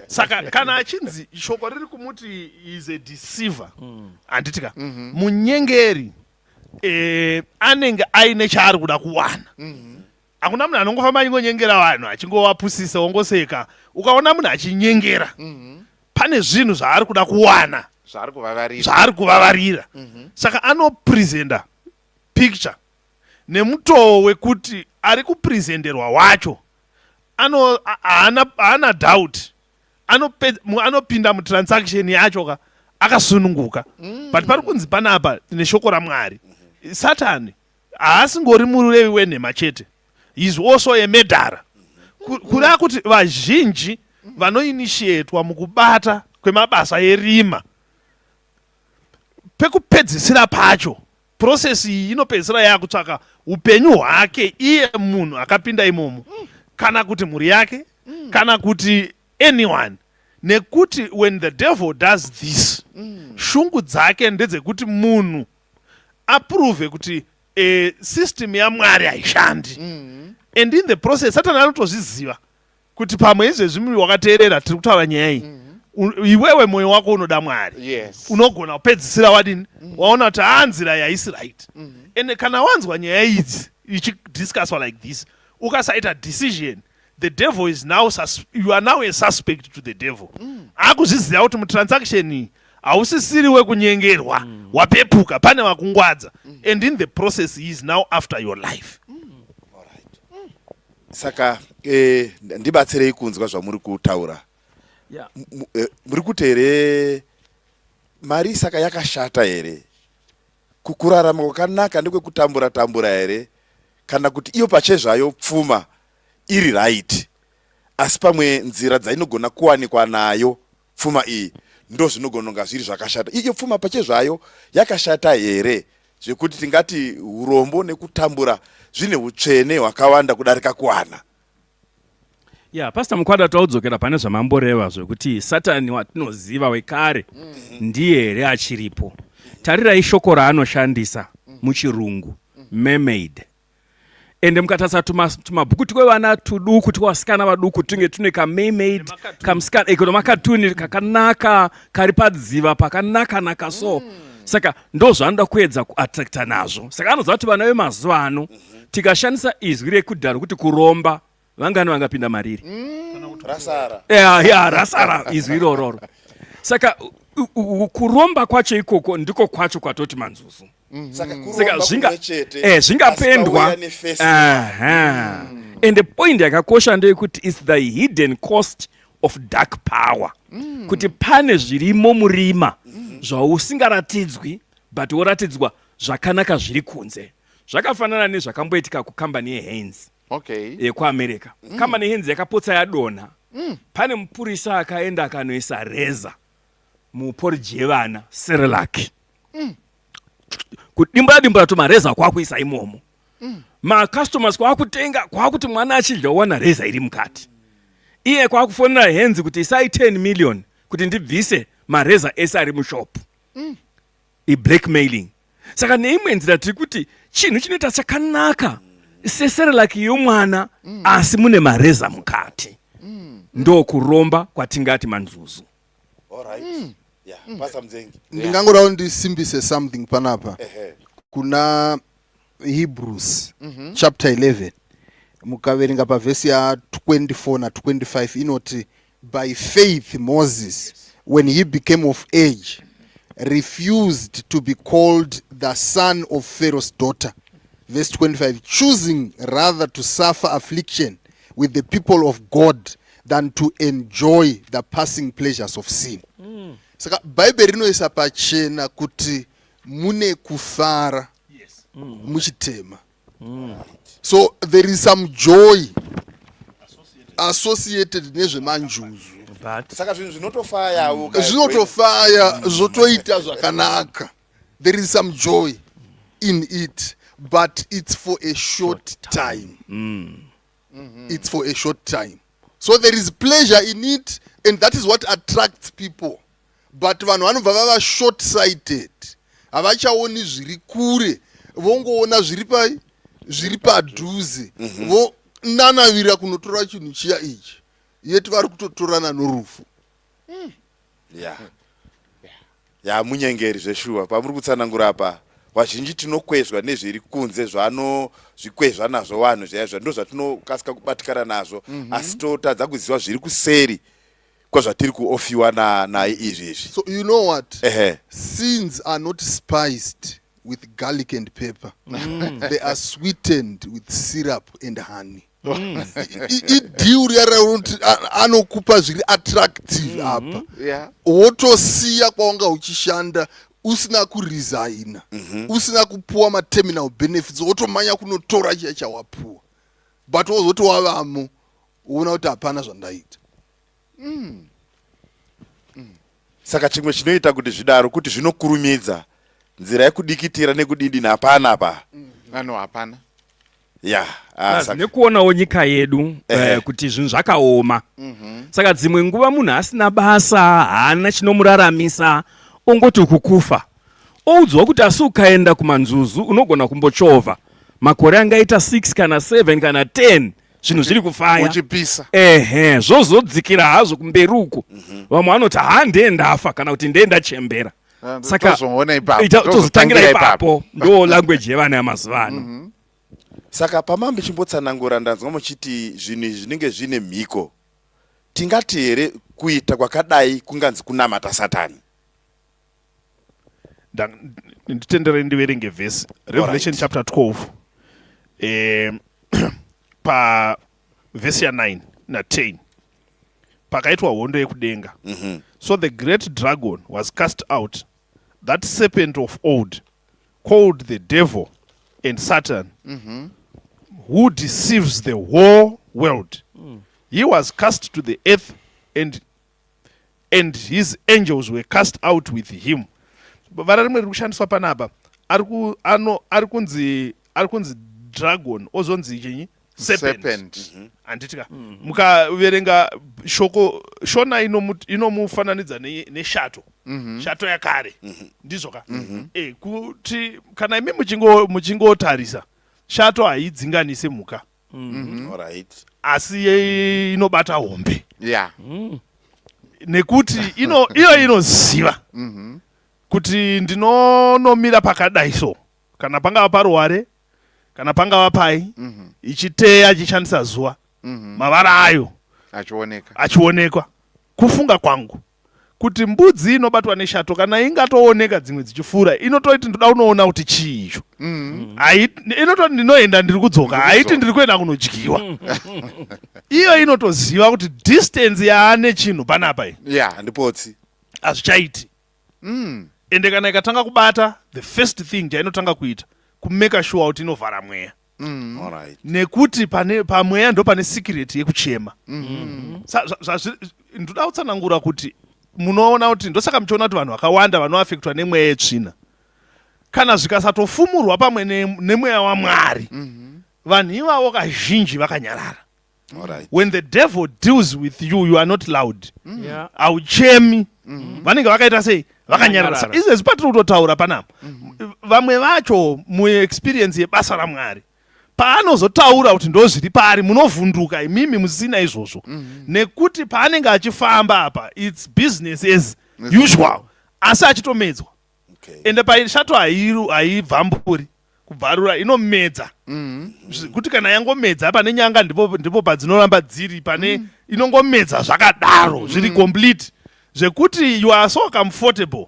Speaker 2: saka kana achinzi shoko riri kumuti is a deceiver, handiti ka? Munyengeri, anenge aine chaari kuda kuwana. Hakuna munhu anongofamba achingonyengera vanhu, achingovapusisa, wongoseka. Ukaona munhu achinyengera, pane zvinhu zvaari kuda kuwana,
Speaker 5: zvaari kuvavarira.
Speaker 2: Zvaari kuvavarira. Saka anopresenta picture nemutoo wekuti ari kupresenterwa wacho haana doubt, anopinda mutransaction yacho ka akasununguka. But pari kunzi panapa neshoko raMwari, Satani haasingori murevi wenhema chete, is also a murderer. Kureva kuti vazhinji vanoinitiatwa mukubata kwemabasa erima, pekupedzisira pacho process iyi inopedzisira yakutsvaka upenyu hwake iye munhu akapinda imomo, kana kuti mhuri yake, kana kuti anyone, nekuti when the devil does this, shungu dzake ndedzekuti munhu aprove kuti system yaMwari haishandi. And in the process, Satani anotozviziva kuti pamwe izvezvi wakateerera tiri kutaura nyaya iyi, iwewe mwoyo wako unoda Mwari, unogona kupedzisira wadini, waona kuti haa, nzira yaisi right. And kana wanzwa nyaya idzi ichidiscusswa like this, ukasaita decision, the devil is now you are now a suspect to the devil. Akuzviziva kuti mutransaction iyi hausisiri wekunyengerwa, wapepuka, pane vakungwadza, and in the process he is now after your life.
Speaker 1: Saka ndibatsirei kunzwa zvamuri kutaura. Muri kuti here mari saka yakashata here? Kurarama kwakanaka ndekwekutambura tambura here, kana kuti iyo pachezvayo pfuma iri right, asi pamwe nzira dzainogona kuwanikwa nayo pfuma iyi ndo zvinogona kunga zviri zvakashata? Iyo pfuma pachezvayo yakashata here, zvekuti tingati urombo nekutambura zvine utsvene hwakawanda kudarika kuwana?
Speaker 4: Ya, Pastor Mukwada, taudzokera pane zvamamboreva zvekuti Satani watinoziva wekare ndiye here achiripo? Tarirai shoko raanoshandisa muchirungu, mermaid. Ende mukatarisa tumabhuku twevana tuduku, twevasikana vaduku, tunge tune kamermaid kamusikana iko nomakatuni kakanaka kari padziva pakanaka naka. So saka ndo zvaanoda kuedza kuattracta nazvo. Saka anoziva kuti vana vemazuva ano, tikashandisa izwi rekudhara kuti kuromba, vangani vangapinda mariri?
Speaker 1: Rasara.
Speaker 4: Ya, rasara izwi irororo. Saka kuromba kwacho ikoko ndiko kwacho kwatoti manzuzu.
Speaker 1: Saka
Speaker 4: Saka
Speaker 1: kuromba kumwe chete,
Speaker 4: zvingapendwa.
Speaker 1: asi pauya neface.
Speaker 4: Aha. And the point yakakosha ndeyekuti it's the hidden cost. of dark power mm. Kuti pane zvirimo murima mm. zvausingaratidzwi but woratidzwa zvakanaka zviri kunze. Zvakafanana nezvakamboitika kukambani yeHains yekuAmerica. Kambani yeHains yakapotsa yadonha. Pane mupurisa akaenda akanoisa reza muporiji yevana, Cerelac. Kudimbura dimbura tumareza kwakuisa imomo. Macustomers kwakutenga, kwakuti mwana achidya owana reza iri mukati. Iye kwakufonera Henzi kuti isai 10 million kuti ndibvise mareza ese ari mushop. Iblackmailing. Saka neimwe nzira tiri kuti chinhu chinoita chakanaka seserelaki yomwana asi mune mareza mukati. Ndokuromba kwatingati manzuzu.
Speaker 1: Alright. Yeah, Pastor Mzengi.
Speaker 3: Ndingangodawo ndisimbise something panapa. Kuna Hebrews chapter 11, mukaverenga pavhesi ya24 na25, inoti, "By faith Moses, when he became of age, refused to be called the son of Pharaoh's daughter." Verse 25, "Choosing rather to suffer affliction with the people of God than to enjoy the passing pleasures of sin." Saka Bhaibheri rinoisa pachena kuti mune kufara muchitema. So there is some joy associated nezvemanjuzu.
Speaker 4: But
Speaker 1: Saka zvinhu zvinotofayawo.
Speaker 3: Zvinotofaya, zvotoita zvakanaka. There is some joy in it, but it's for a short time. It's for a short time. So there is pleasure in it, and that is what attracts people, but vanhu vanobva vava short sighted, havachaoni zviri kure, vongoona zviri pai, zviri padhuze, vonanavira kunotora chinhu chiya ichi, yeti vari kutotorana norufu.
Speaker 1: Ya, munyengeri zveshuwa. Pamuri kutsanangura apa, vazhinji tinokwezvwa nezviri kunze, zvaanozvikwezva nazvo vanhu zvaizvo, ndo zvatinokasika kubatikana nazvo, asi totadza kuziva zviri kuseri kwazvatiri kuofiwa naye izvi izvi.
Speaker 3: So you know what?
Speaker 1: Ehe.
Speaker 3: Sins are not spiced with garlic and pepper. They are sweetened with syrup and honey. Ideal riya raunoti anokupa zviri attractive apa, wotosiya kwawanga uchishanda usina kuresigna, usina kupuwa materminal benefits, wotomanya kunotora chiya chawapuwa, but wozoti wavamo woona kuti hapana zvandaita.
Speaker 1: Saka chimwe chinoita kuti zvidaro kuti zvinokurumidza, nzira yekudikitira nekudidina hapana pa.
Speaker 5: Ano hapana.
Speaker 1: Ya, ah,
Speaker 4: Nekuonawo nyika yedu kuti zvinhu zvakaoma, saka dzimwe nguva munhu asina basa, haana chinomuraramisa, ongoti ukukufa, oudzwa kuti asi ukaenda kumanzuzu unogona kumbochovha makore angaita 6 kana 7 kana 10, zvinhu zviri kufaya.
Speaker 5: Uchipisa.
Speaker 4: Ehe, zvozodzikira hazvo kumberi uku. Vamwe vanoti, "Ha, ndee ndafa," kana kuti, "Ndee ndachembera." Saka
Speaker 5: tozoona ipapo.
Speaker 4: Tozotangira ipapo. Ndo language yevana yamazuva ano.
Speaker 1: Saka pamambi chimbotsanangura, ndanzwa muchiti zvinhu izvi zvinenge zvine mhiko. Tingati here kuita kwakadai kunganzi kunamata Satani?
Speaker 2: Nditenderei ndiverenge vhesi, Revelation chapter 12, pa vhesi ya9 na10, pakaitwa hondo yekudenga. "So the great dragon was cast out, that serpent of old, called the devil and Satan, who deceives the whole world. He was cast to the earth, and his angels were cast out with him." Vara rimwe riri kushandiswa panapa, ari kunzi dragon, ozonzi chinyi? Serpent.
Speaker 5: Serpent.
Speaker 2: Handiti ka mukaverenga shoko Shona inomufananidza neshato, shato yakare, ndizvo ka? Kuti kana imi muchingotarisa, shato haidzinganise mhuka, asi inobata hombe, nekuti iyo inoziva kuti ndinonomira pakadai, so kana pangava paruware kana pangava pai, ichiteya ichishandisa zuva, mavara ayo
Speaker 5: achioneka.
Speaker 2: Achionekwa. Kufunga kwangu. Kuti mbudzi inobatwa neshato kana ingatooneka dzimwe dzichifura inotoiti ndoda kunoona kuti chii icho. Inototi ndinoenda ndiri kudzoka, haiti ndiri kuenda kunodyiwa. Iyo inotoziva kuti distance yaane chinhu panapa iyi.
Speaker 1: Handipotsi.
Speaker 2: Hazvichaiti. Ende kana ikatanga kubata, the first thing chainotanga kuita kumeka sure kuti inovhara mweya.
Speaker 1: Alright.
Speaker 2: Nekuti pane pamweya ndo pane secret yekuchema. Ndoda kutsanangura kuti munoona kuti ndosaka muchiona kuti vanhu vakawanda vanoafektwa nemweya yetsvina kana zvikasatofumurwa pamwe nemweya waMwari, vanhu ivavo kazhinji vakanyarara. When the devil deals with you, you are not loud. Hauchemi. Vanenge vakaita sei? Vakanyarara.
Speaker 4: Vakanyarara.
Speaker 2: Izvezvi patiri kutotaura panapa, vamwe vacho muexperience yebasa raMwari, paanozotaura kuti ndo zviri paari, munovhunduka imimi musina izvozvo, nekuti paanenge achifamba apa it's business as usual, asi achitomedzwa. Ende paishato haibvamburi kubvarura, inomedza. Kuti kana yangomedza pane nyanga ndipo padzinoramba dziri pane inongomedza zvakadaro zviri complete, zvekuti you are so comfortable.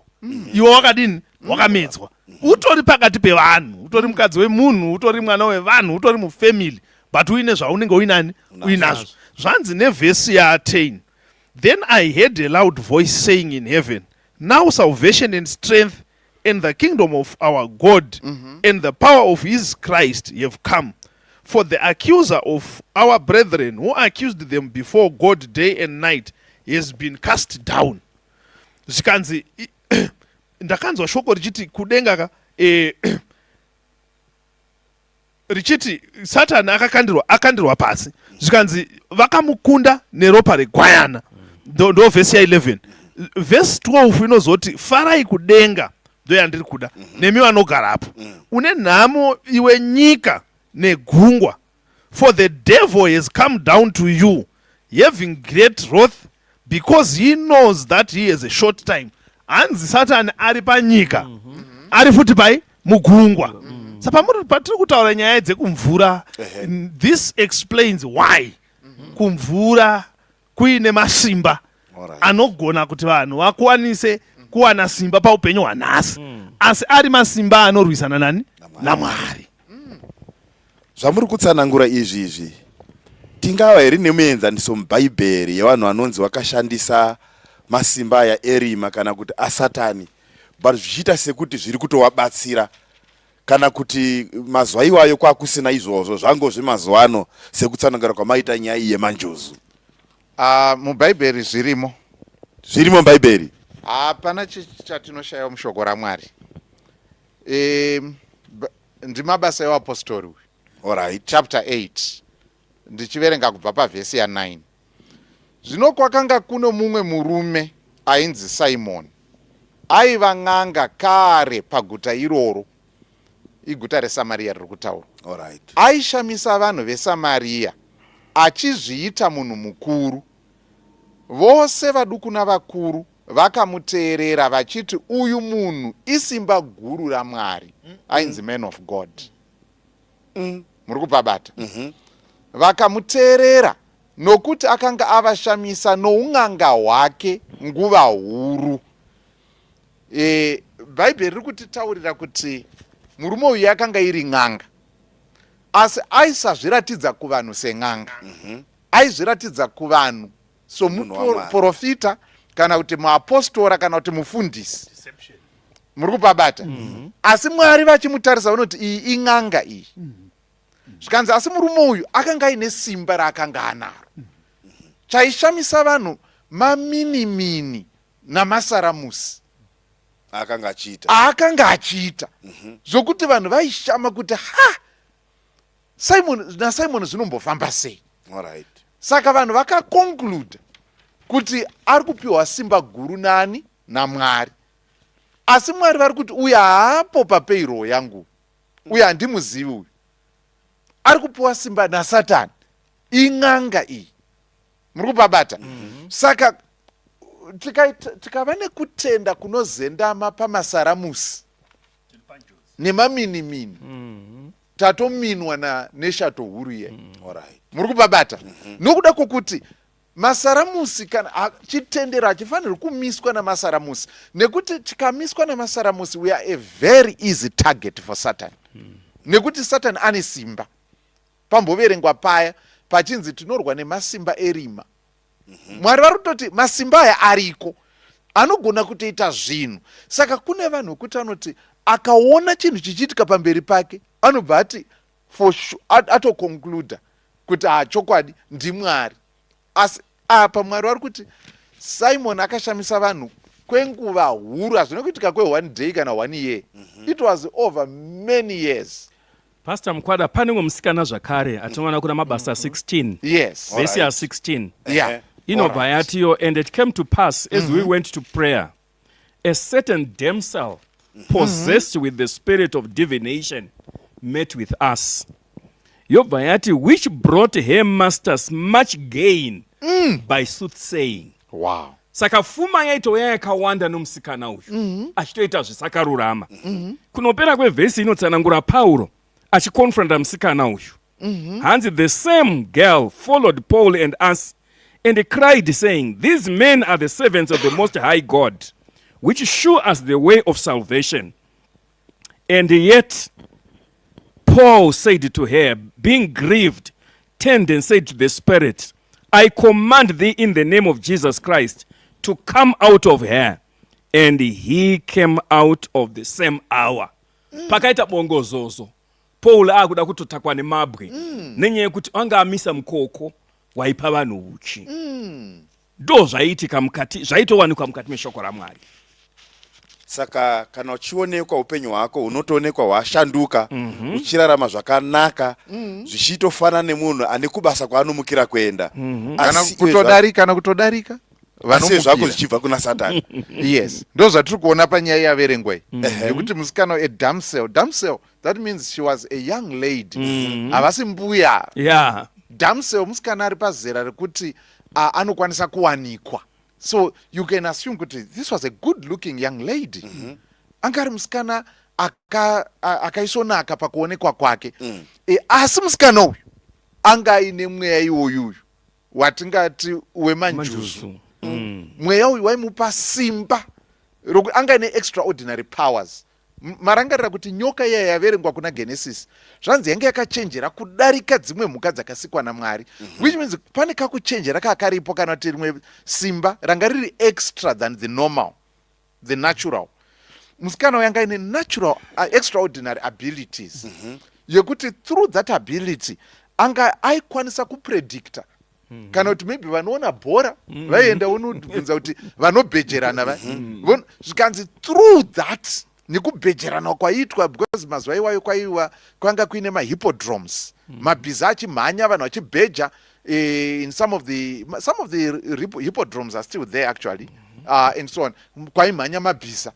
Speaker 2: Iwe wakadini? Wakamedzwa, utori pakati pevanhu, utori mukadzi wemunhu, utori mwana wevanhu, utori mufamily, but uine zvaunenge uinani uinazvo. Zvanzi nevhesi ya10, "Then I heard a loud voice saying in heaven, 'Now salvation and strength and the kingdom of our God and the power of his Christ have come. For the accuser of our brethren who accused them before God day and night has been cast down.'" Zvikanzi ndakanzwa shoko richiti kudenga ka richiti Satani akandirwa pasi. Zvikanzi vakamukunda neropa regwayana. Ndo vhesi ya11. Vhesi 12 inozoti, "Farai kudenga," ndo yandiri kuda, "nemi vanogarapo. Une nhamo iwe nyika negungwa, for the devil has come down to you having great wrath, because he knows that he has a short time." Hanzi Satani ari panyika, ari futi pai mugungwa. Saka patiri kutaura nyaya dzekumvura, this explains why kumvura kuine masimba anogona kuti vanhu vakwanise kuwana simba paupenyu hwanhasi, asi ari masimba anorwisana nani? NaMwari.
Speaker 1: Zvamuri kutsanangura izvi tingava here nemuenzaniso mubhaibheri yevanhu vanonzi vakashandisa masimba aya erima kana kuti asatani, but zvichiita sekuti zviri kutovabatsira, kana kuti mazuva iwayo kwakusina izvozvo, zvango zvemazuva ano, sekutsanangura kwamaita nyaya iyi yemanjuzu?
Speaker 5: Mubhaibheri zvirimo.
Speaker 1: Zvirimo mubhaibheri?
Speaker 5: Hapana chatinoshayiwa mushoko raMwari. Ndimabasa evapostori uyu. Chapter 8, ndichiverenga kubva pavhesi ya9. Zvino kwakanga kuno mumwe murume ainzi Simoni, aiva n'anga kare paguta iroro. Iguta reSamariya riri kutaurwa. Aishamisa vanhu veSamariya achizviita munhu mukuru. Vose vaduku navakuru vakamuteerera vachiti, "Uyu munhu isimba guru raMwari." Ainzi man of God. Muri kupabata? Vakamuteerera nokuti akanga avashamisa noun'anga hwake nguva huru. Bhaibheri riri kutitaurira kuti murume uyu yakanga iri n'anga, asi aisazviratidza kuvanhu sen'anga. Aizviratidza kuvanhu somuprofita kana kuti muapostora kana kuti mufundisi. Muri kupabata? Asi Mwari vachimutarisa vanoti iyi in'anga iyi. Zvikanzi asi murume uyu akanga aine simba raakanga anaro. Chaishamisa vanhu maminimini namasaramusi
Speaker 1: akanga achiita.
Speaker 5: Aakanga achiita, zvokuti vanhu vaishama kuti, "Ha, Simon naSimon zvinombofamba sei?" Saka vanhu vakaconclude kuti ari kupiwa simba guru nani? NaMwari. Asi Mwari vari kuti uyu haapo papayroll yangu, uyu handimuzivi, uyu ari kupiwa simba naSatani, in'anga iyi. Muri kupabata? Saka tikava nekutenda kunozendama pamasaramusi nemaminimini, tatominwa neshato huru iye. Muri kupabata? Nokuda kwokuti Masaramusi kana chitendero hachifanirwi kumiswa namasaramusi, nekuti chikamiswa namasaramusi, we are a very easy target for Satan, nekuti Satan ane simba. Pamboverengwa paya pachinzi tinorwa nemasimba erima. Mwari vari kutoti masimba aya ariko, anogona kutoita zvinhu. Saka kune vanhu vekuti anoti akaona chinhu chichiitika pamberi pake, anobva ati for sure, atoconcluda kuti ha, chokwadi ndiMwari. Asi apa Mwari vari kuti Simon akashamisa vanhu kwenguva huru. Hazvina kuitika kweone day kana one year. It was over many years.
Speaker 4: Pastor Mukwada, pane umwe musikana zvakare atinowana kuna Mabasa 16, vhesi ya16, inobva yatiyo, "And it came to pass, as we went to prayer, a certain damsel possessed with the spirit of divination met with us," yobva yati, "which brought her masters much gain by soothsaying." Saka fuma yaitouya yakawanda nomusikana uyu achitoita zvisakarurama. Kunopera kwevhesi inotsanangura Pauro achiconfronta musikana uyu. Hanzi, "The same girl followed Paul and us and cried, saying, 'These men are the servants of the Most High God, which shew us the way of salvation.' And yet Paul said to her, being grieved, turned and said to the spirit, 'I command thee in the name of Jesus Christ to come out of her.' And he came out of the same hour." Pakaita bongozozo, Paul akuda kutotakwa nemabwe nenyaya yekuti anga amisa mukoko waipa vanhu uchi. Ndo zvaiitika mukati, zvaitowanikwa mukati meshoko raMwari.
Speaker 1: Saka kana uchionekwa, upenyu hwako hunotoonekwa hwashanduka, uchirarama zvakanaka, zvichitofanana nemunhu ane kubasa kwaanomukira kuenda.
Speaker 5: Kana
Speaker 1: Asi iwe
Speaker 5: kutodarika, kana kutodarika
Speaker 1: asi zvako
Speaker 5: vanomukira.
Speaker 1: zvichibva kuna Satani.
Speaker 5: Yes, ndo zvatiri kuona panyaya yaverengwa iyi, yekuti musikana, a damsel. Damsel, that means she was a young lady, havasi mbuya. Damsel musikana ari pazera rekuti anokwanisa kuwanikwa. So you can assume kuti this was a good looking young lady. Anga ari musikana akaisvonaka pakuonekwa kwake. Asi musikana uyu anga aine mweya iwoyuyu watingati wemanjuzu.
Speaker 4: Manjuzu.
Speaker 5: Mweya uyu waimupa simba anga ine extraordinary powers. Marangarira kuti nyoka iya yaverengwa kuna Genesis, zvanzi yange yakachenjera kudarika dzimwe mhuka dzakasikwa naMwari, which means pane kakuchenjera kakaripo, kana kuti rimwe simba ranga riri extra than the normal, the natural. Musikana uyu anga ine natural extraordinary abilities yekuti through that ability anga aikwanisa kupredicta, kana kuti maybe vanoona bhora vaienda unobvunza kuti vanobhejerana zvikanzi through that, nekubhejerana kwaiitwa, because mazuva iwayo kwaiwa kwanga kuine mahippodromes, mabhiza achimhanya, vanhu vachibheja. In some of the hippodromes are still there actually, and so on. Kwaimhanya mabhiza.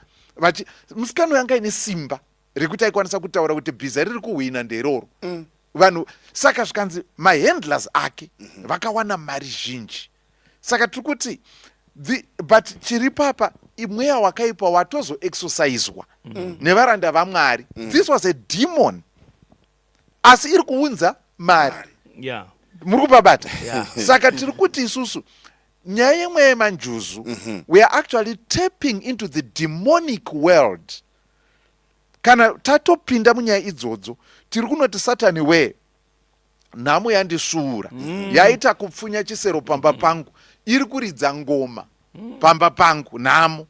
Speaker 5: Musikana uyu anga ine simba rekuti aikwanisa kutaura kuti bhiza riri kuhwina nderoro. Vanhu, saka zvikanzi mahandlers ake vakawana mari zhinji. Saka tiri kuti but chiripo apa, mweya wakaipa watozoexorciswa nevaranda vaMwari. This was a demon, asi iri kuunza mari. Muri kupabata?
Speaker 4: Yeah.
Speaker 5: Saka tiri kuti isusu nyaya yemweya yemanjuzu, we are actually tapping into the demonic world. Kana tatopinda munyaya idzodzo, tiri kunoti, "Satani wee, nhamo yandisvuura, yaita kupfunya chisero pamba pangu, iri kuridza ngoma pamba pangu nhamo.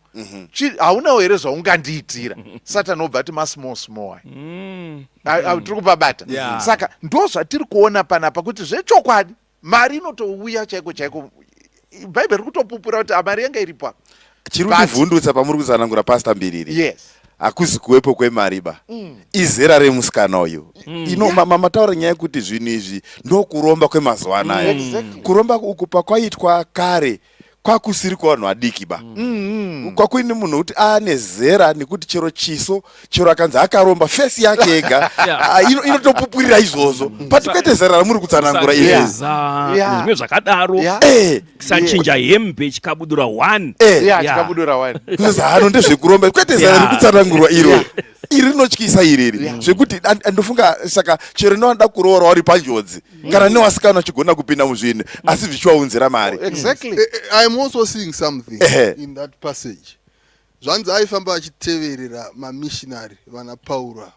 Speaker 5: Haunawo here zvaungandiitira?" Satani obva ati, "Masmall small." Tiri kupabata?
Speaker 4: Yeah.
Speaker 5: Saka ndo zvatiri kuona panapa, kuti zvechokwadi mari inotouya chaiko chaiko. Bhaibheri riri kutopupura kuti mari yanga iripo apa.
Speaker 1: Chiri kuvhundutsa pamuri kutsanangura, Pastor Mbiriri, hakuzi kuwepo kwemari ba, izera remusikana uyu. Ino mataura nyaya yekuti zvinhu izvi ndokuromba kwemazuva anaya. Kuromba uku pakwaitwa kare. Kwakusiri kuvanhu vadiki ba. Kwakuine munhu wekuti aane zera nekuti chero chiso chero akanzi akaromba face yake yega ah, inotopupurira izvozvo. But kwete zera ramuri kutsanangura izvi.
Speaker 4: Kusageza nezvimwe zvakadaro. Kusachinja hembe chikabudura one.
Speaker 5: Chikabudura one.
Speaker 1: Zano ndezvekuromba kwete zera riri kutsanangurwa iro. Iri rinotyisa iri iri. Zvekuti ndofunga saka chero nevanoda kuroora vari panjodzi. Kana newasikana uchigona kupinda muzvinhu asi zvichivaunzira mari.
Speaker 5: Exactly.
Speaker 3: I am also seeing something in that passage. Zvanzi aifamba achiteverera mamissionary vana Pauro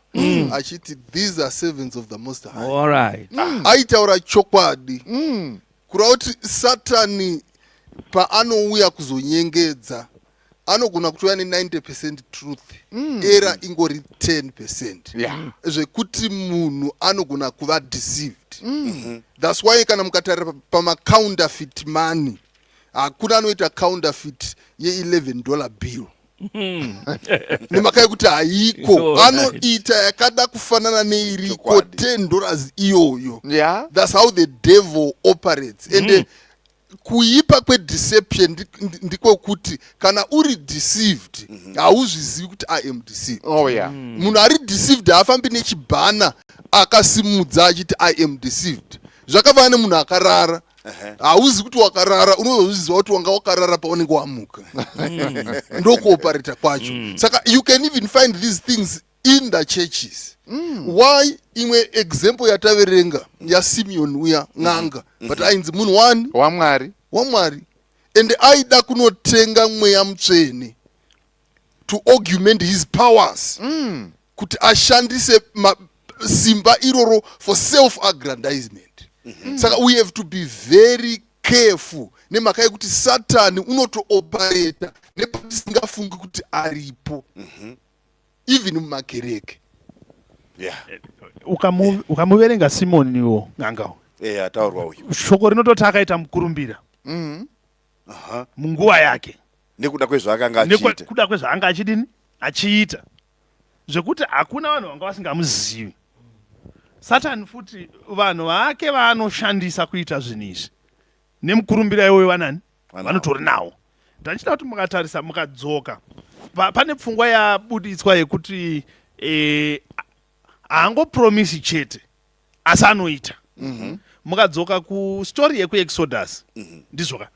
Speaker 3: achiti these are servants of the Most High.
Speaker 4: All right.
Speaker 3: Aitaura chokwadi. Kureva kuti Satani paanouya kuzonyengedza anogona kutouya ne 90% truth, era ingori 10%. Zvekuti munhu anogona kuva deceived. That's why kana mukatarira pamacounterfeit money, hakuna anoita counterfeit ye11 dollar bill. Nemhaka yekuti haiko, anoita yakada kufanana neiriko 10 dollars iyoyo. That's how the devil operates. And kuipa kwedeception ndikokuti kana uri deceived, hauzvizivi kuti I am deceived. Munhu ari deceived haafambi nechibhana akasimudza achiti I am deceived. Zvakafanana nemunhu akarara, hauzi kuti wakarara, unozozviziva kuti wanga wakarara paunenge wamuka. Ndokuoperata kwacho. Saka you can even find these things in the churches. Why? Imwe example yataverenga yaSimeon uya n'anga, but ainzi munhu wani?
Speaker 5: WaMwari.
Speaker 3: WaMwari, and aida kunotenga mweya mutsvene to augment his powers, kuti ashandise simba iroro for self aggrandizement. Saka we have to be very careful nemhaka yekuti Satani unotooperata nepatisingafungi kuti aripo, even mumakereke.
Speaker 2: Ukamuverenga Simoniwo n'angawo,
Speaker 1: Ataurwa uyu.
Speaker 2: Shoko rinototi akaita mukurumbira munguva yake
Speaker 1: nekuda kwezvaakanga achiita.
Speaker 2: Nekuda kwezvaanga achidini, achiita, zvekuti hakuna vanhu vanga vasingamuzivi. Satani futi vanhu vake vaanoshandisa kuita zvinhu izvi nemukurumbira iwoyo vanani?
Speaker 1: Vanawo.
Speaker 2: Vanotori nawo. Ndachida kuti mukatarisa, mukadzoka pane pfungwa yabuditswa yekuti haangopromisi chete asi anoita. Mukadzoka kustori yekuExodus, ndizvoka,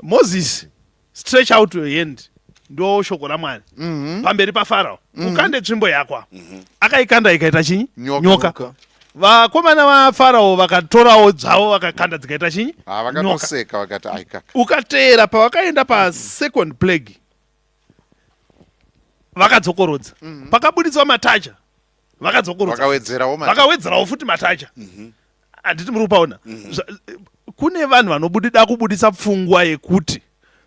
Speaker 2: Moses, "Stretch out your hand," ndo shoko raMwari, pamberi paFarao, ukande tsvimbo yako. Akaikanda ikaita chinyi?
Speaker 5: Nyoka.
Speaker 2: Nyoka. Vakomana vaFarao vakatorawo dzavo vakakanda, dzikaita chinyi?
Speaker 5: Ha,
Speaker 2: Nyoka.
Speaker 5: Vakatoseka vakati aikaka.
Speaker 2: Ukateera pavakaenda pasecond plague, vakadzokorodza, pakabuditswa matacha, vakadzokorodza,
Speaker 5: Vakawedzerawo
Speaker 2: vakawedzerawo futi matacha. Handiti muri kupaona? Kune vanhu vanobudida kubudisa pfungwa yekuti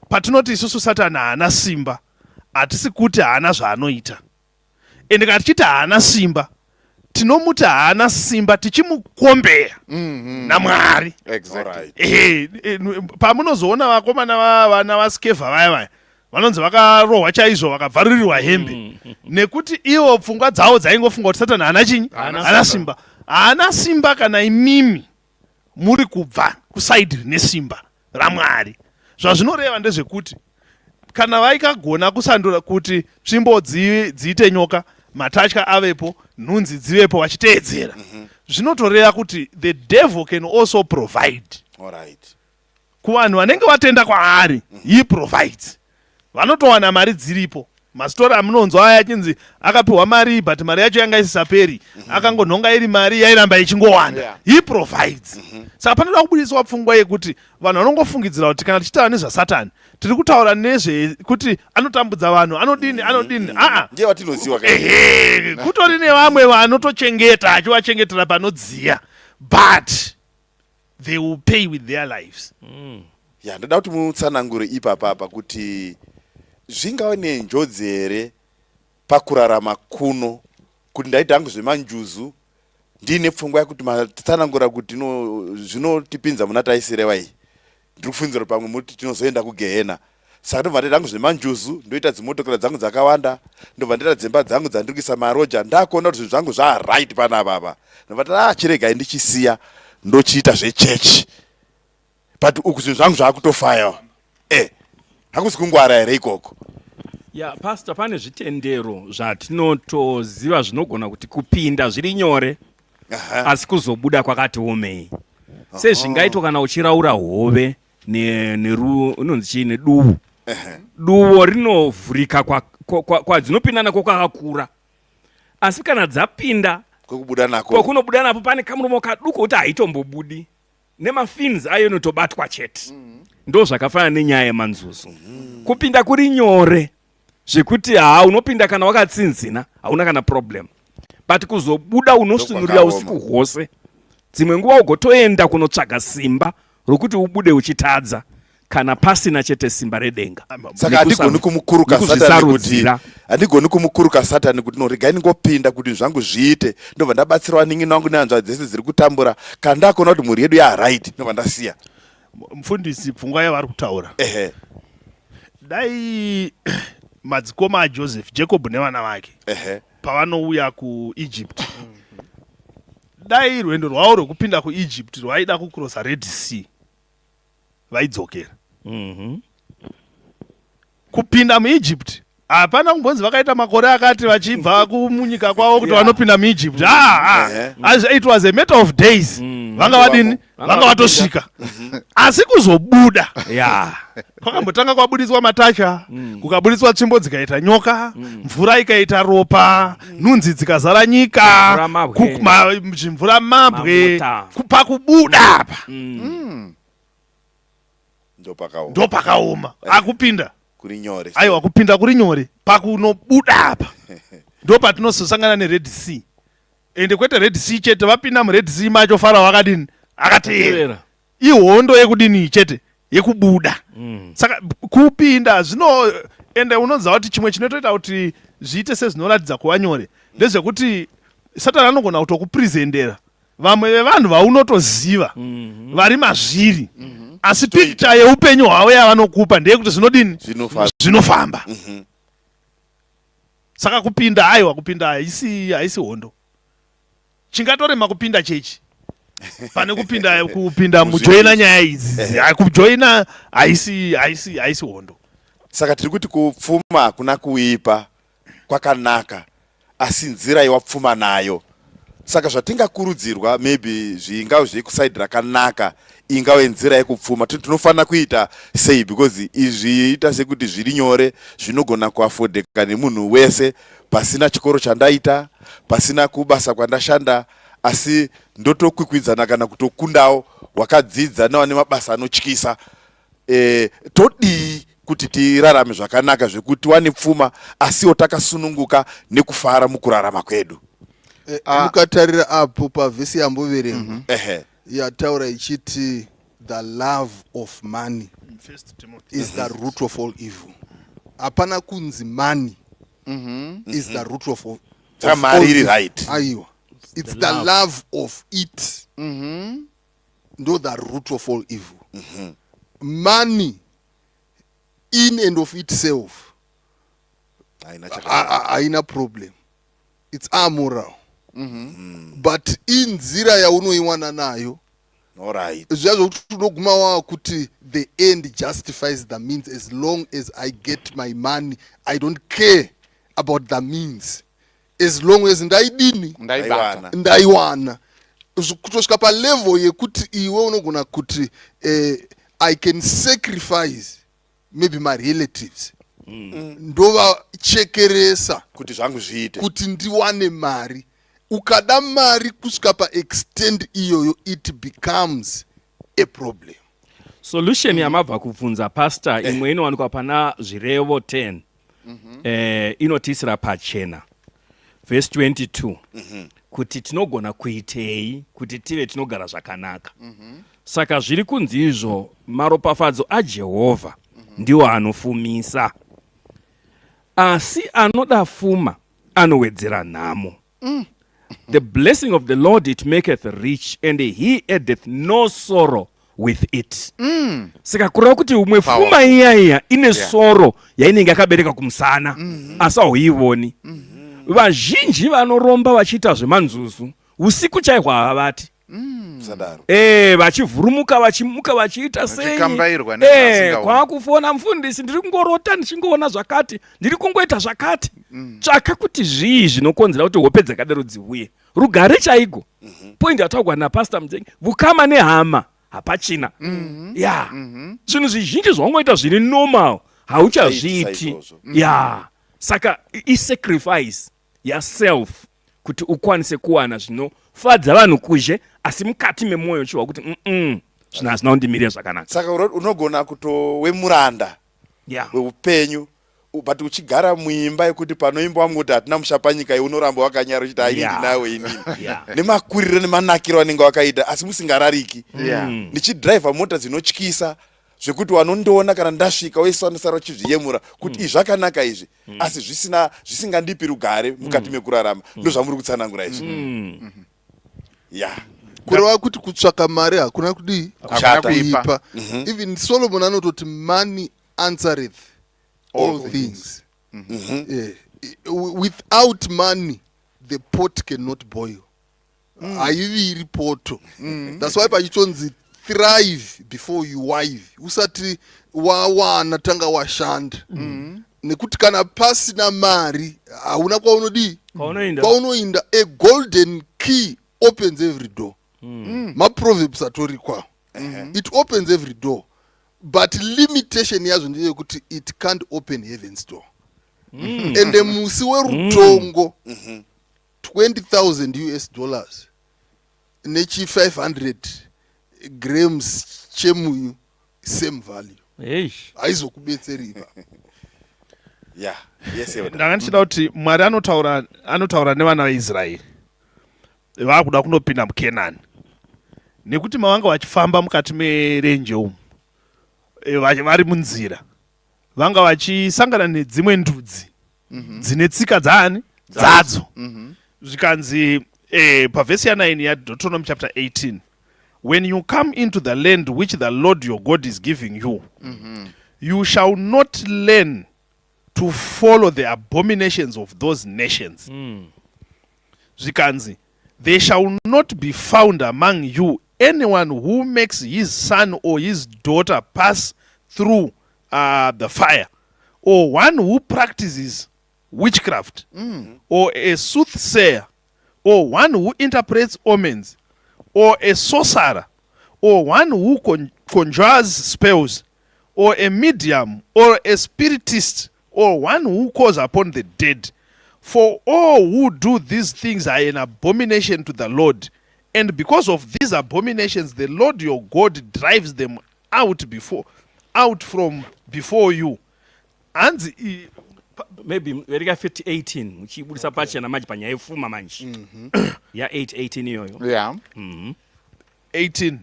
Speaker 2: patinoti isusu Satani haana simba, hatisi kuti haana zvaanoita. Ende kana tichiti haana simba, tinomuti haana simba tichimukombeya naMwari. Ehe, pamunozoona vakomana vana vaSkevha vaya vaya vanonzi vakarohwa chaizvo, vakabvarurirwa hembe, nekuti ivo pfungwa dzavo dzaingofunga kuti Satani haana chinyi? Haana simba. Haana simba kana imimi muri kubva kusaidi rine simba raMwari. Zvazvinoreva ndezvekuti kana vaikagona kusandura kuti tsvimbo dziite nyoka, matatya avepo, nhunzi dzivepo, vachiteedzera, zvinotoreva kuti the devil can also provide kuvanhu vanenge vatenda kwaari. He provides, vanotowana mari dziripo. Masitori amunonzwa aya achinzi akapiwa mari, but mari yacho yanga isisaperi, akangonhonga iri mari yairamba ichingowanda. He provides. Saka panoda kubudiswa pfungwa yekuti vanhu vanongofungidzira kuti kana tichitaura nezvaSatani tiri kutaura nezvekuti anotambudza vanhu, anodini, anodini. Aa.
Speaker 1: Ndiye watinoziva ka.
Speaker 2: Ehe, kutori nevamwe vanotochengeta, achivachengetera panodziya, but they will pay with their lives.
Speaker 1: Ya, ndoda kuti mutsanangure ipapapa kuti zvingave nenjodzi here pakurarama kuno kuti ndaita hangu zvemanjuzu ndiine pfungwa yekuti matsanangura kuti no zvinotipinza muna taisireva iyi. Ndiri kufungidzira kuti pamwe muti tinozoenda kugehena, saka ndobva ndaita hangu zvemanjuzu, ndoita dzimotokera dzangu dzakawanda, ndobva ndaita dzimba dzangu dzandiri kuisa maroja, ndakuona kuti zvinhu zvangu zvaright panapa apa, ndobva ndati, "Ah, chiregai ndichisiya ndochiita zvechechi." But uku zvinhu zvangu zvakutofaya. Eh, hakusi kungwara here ikoko?
Speaker 4: Ya, pastor, pane zvitendero zvatinotoziva zvinogona kuti kupinda zviri nyore.
Speaker 1: Aha.
Speaker 4: Asi kuzobuda kwakati omei. Sezvingaitwa kana uchiraura hove neru inonzi chii, neduvu. Duvo rinovhurika kwadzinopinda nako kwakakura, asi kana dzapinda
Speaker 1: kwekubuda nako,
Speaker 4: kwekunobuda napo pane kamuromo kaduku kuti haitombobudi, nemafins ayo inotobatwa chete. Ndo zvakafanana nenyaya yemanzuzu. Kupinda kuri nyore zvekuti haa, unopinda kana wakatsinzina, hauna kana problem, but kuzobuda unosvinurira usiku hwose. Dzimwe nguva ugotoenda kunotsvaga simba rokuti ubude uchitadza, kana pasina chete simba redenga.
Speaker 1: Saka handigoni kumukuruka Satani kuti, handigoni kumukuruka Satani kuti, no, regai ndingopinda kuti zvangu zviite, ndobva ndabatsira vanin'ina vangu nehanzvadzi dzese dziri kutambura. Kana ndakuona kuti mhuri yedu yaright, ndobva ndasiya.
Speaker 2: Mufundisi, pfungwa yavari kutaura, dai madzikoma aJoseph, Jacob nevana vake, pavanouya kuEgypt, dai rwendo rwavo rwekupinda kuEgypt rwaida kucrossa Red Sea, vaidzokera. Kupinda muEgypt hapana kumbonzi vakaita makore akati vachibva kumunyika kwavo kuti vanopinda muEgypt. Ah, ah. It was a matter of days. Vanga vadini? Vanga vatosvika. Asi kuzobuda kwakambotanga kwabuditswa matacha, kukabuditswa tsvimbo dzikaita nyoka, mvura ikaita ropa, nhunzi dzikazara nyika,
Speaker 4: Zvimvura mabwe.
Speaker 2: Zvimvura mabwe.
Speaker 4: Mafuta.
Speaker 2: Pakubuda apa
Speaker 1: Ndopakaoma.
Speaker 2: Ndopakaoma. Akupinda
Speaker 1: kuri nyore.
Speaker 2: Aiwa, kupinda kuri nyore. Pakunobuda apa ndo patinozosangana neRed Sea. Ende kwete Red Sea chete, vapinda muRed Sea macho, Farao akadini? Akateera.
Speaker 4: Tevera.
Speaker 2: Ihondo yekudini chete? Yekubuda. Saka kupinda zvino, ende unoziva kuti chimwe chinotoita kuti zviite sezvinoratidza kuva nyore ndezvekuti Satani anogona kutokupresentera vamwe vevanhu vaunotoziva vari mazviri, asi picture yeupenyu hwavo yavanokupa ndeyekuti zvinodini?
Speaker 1: Zvinofamba.
Speaker 2: Zvinofamba. Saka kupinda, aiwa, kupinda haisi hondo. Chingatorema kupinda chechi pane kupinda mujoina nyaya idzi. Kujoina haisi hondo.
Speaker 1: Saka tiri kuti kupfuma hakuna kuipa, kwakanaka, asi nzira yawapfuma nayo. Saka zvatingakurudzirwa, maybe zvingave zvekuside rakanaka, ingave nzira yekupfuma, tinofanira kuita sei? Because izvi ita sekuti zviri nyore, zvinogona kuafodheka nemunhu wese pasina chikoro chandaita, pasina kubasa kwandashanda, asi ndotokwikwidzana kana kutokundawo wakadzidza nevane mabasa anotyisa. Todii kuti tirarame zvakanaka zvekuti tiwane pfuma asiwo takasununguka nekufara mukurarama kwedu?
Speaker 3: Mukatarira apo pavhesi yamboverengwa, yataura ichiti the love of money
Speaker 2: First Timothy.
Speaker 3: is the root of all evil. Hapana kunzi money is the root of
Speaker 1: Saka
Speaker 3: of
Speaker 1: mari
Speaker 3: all
Speaker 1: iri
Speaker 3: evil.
Speaker 1: Right.
Speaker 3: Aiwa, it's the love of it ndo the root of all evil. Money in and of itself
Speaker 1: haina
Speaker 3: haina problem, it's amoral, but inzira yaunoiwana nayo. Zviya zvokuti unoguma wava kuti the end justifies the means. As long as I get my money, I don't care about the means, as long as ndaidini?
Speaker 5: Ndaibata.
Speaker 3: Ndaiwana. Kutosvika palevel yekuti iwe unogona kuti I can sacrifice maybe my relatives, ndovachekeresa
Speaker 1: kuti zvangu zviite,
Speaker 3: kuti ndiwane mari. Ukada mari kusvika paextent iyoyo, it becomes a problem.
Speaker 4: Solution yamabva kubvunza, pastor, imwe inowanikwa pana Zvirevo 10. Inotiisira pachena vhesi 22 kuti tinogona kuitei kuti tive tinogara zvakanaka. Saka zviri kunzi izvo, maropafadzo aJehovha ndiwo anofumisa, asi anoda fuma anowedzera nhamo. The blessing of the Lord, it maketh rich, and he addeth no sorrow with it. Saka kureva kuti umwe fuma iya iya ine sorrow yainenge yakabereka kumusana, asi hauivoni. Vazhinji vanoromba vachiita zvemanzuzu, usiku chaihwo havavati.
Speaker 1: Musadaro.
Speaker 4: Eh, vachivhurumuka vachimuka vachiita sei
Speaker 5: Vachikambairwa
Speaker 4: Eh,
Speaker 5: nezvavasingaoni.
Speaker 4: kwakufona mufundisi ndiri kungorota ndichingoona zvakati ndiri kungoita zvakati tsvaka kuti zvii zvinokonzera kuti hope dzakadaro dziuye rugare chaigo point yataurwa napastor Mudzengi vukama nehama hapachina ya zvinhu zvizhinji zvaungoita zviri normal hauchazviiti
Speaker 1: Saizvozvo.
Speaker 4: Ya, saka isacrifice yaself kuti ukwanise kuwana zvinofadza vanhu kuzhe, asi mukati memwoyo uchiwa kuti zvinhu hazvina kundimirira zvakanaka.
Speaker 1: Saka unogona kutowe muranda weupenyu, but uchigara muimba yekuti panoimbwa vamwe kuti hatina musha panyika, iwe unoramba wakanyara uchiti haini ndinawe inini nemakuriro nemanakiro anenge wakaita, asi musingarariki. Ndichidhiraivha mota dzinotyisa zvekuti wanondiona kana ndasvika wese vanosara uchizviyemura kuti izvi zvakanaka izvi, asi zvisina zvisingandipi rugare mukati mekurarama. Ndozvamuri kutsanangura izvi, ya.
Speaker 3: Kureva kuti kutsvaka mari hakuna kudii?
Speaker 5: Hakuna
Speaker 1: Kushata.
Speaker 5: kuipa.
Speaker 3: Kuipa. Even Solomon anototi, "Money answereth all things." Eh, without money the pot cannot boil, haiviri poto. That's why pachitonzi, "Thrive before you wive." Usati wawana, tanga washanda, nekuti kana pasina mari hauna kwaunodii?
Speaker 4: Kwaunoinda.
Speaker 3: Kwaunoinda. A golden key opens every door. Maproverbs atorikwawo. It opens every door, but limitation yazvo ndeyekuti it can't open heaven's door. Ende musi werutongo, 20,000 US dollars nechi 500 grams chemunyu, same value.
Speaker 4: Eish.
Speaker 3: Haizokubetseri ipa.
Speaker 1: Ya, yes, Elder.
Speaker 2: Ndanga ndichida kuti Mwari anotaura nevana vaIsraeri vaakuda kunopinda muKenani, nekuti mavanga vachifamba mukati merenje umu, vari munzira vanga vachisangana nedzimwe ndudzi dzine tsika dzaani dzadzo. Zvikanzi pavhesi ya9 yaDeuteronomy chapter 18, "When you come into the land which the Lord your God is giving you, you shall not learn to follow the abominations of those nations." Zvikanzi, "There shall not be found among you anyone who makes his son or his daughter pass through the fire, or one who practices witchcraft, or a soothsayer, or one who interprets omens, or a sorcerer, or one who conjures spells, or a medium, or a spiritist, or one who calls upon the dead. For all who do these things are an abomination to the Lord. And because of these abominations, the Lord your God drives them out from before you." Hanzi
Speaker 4: Maybe verika 5018 muchibudisa pachena manje panyaya yefuma manje ya 818 iyoyo.
Speaker 2: 18.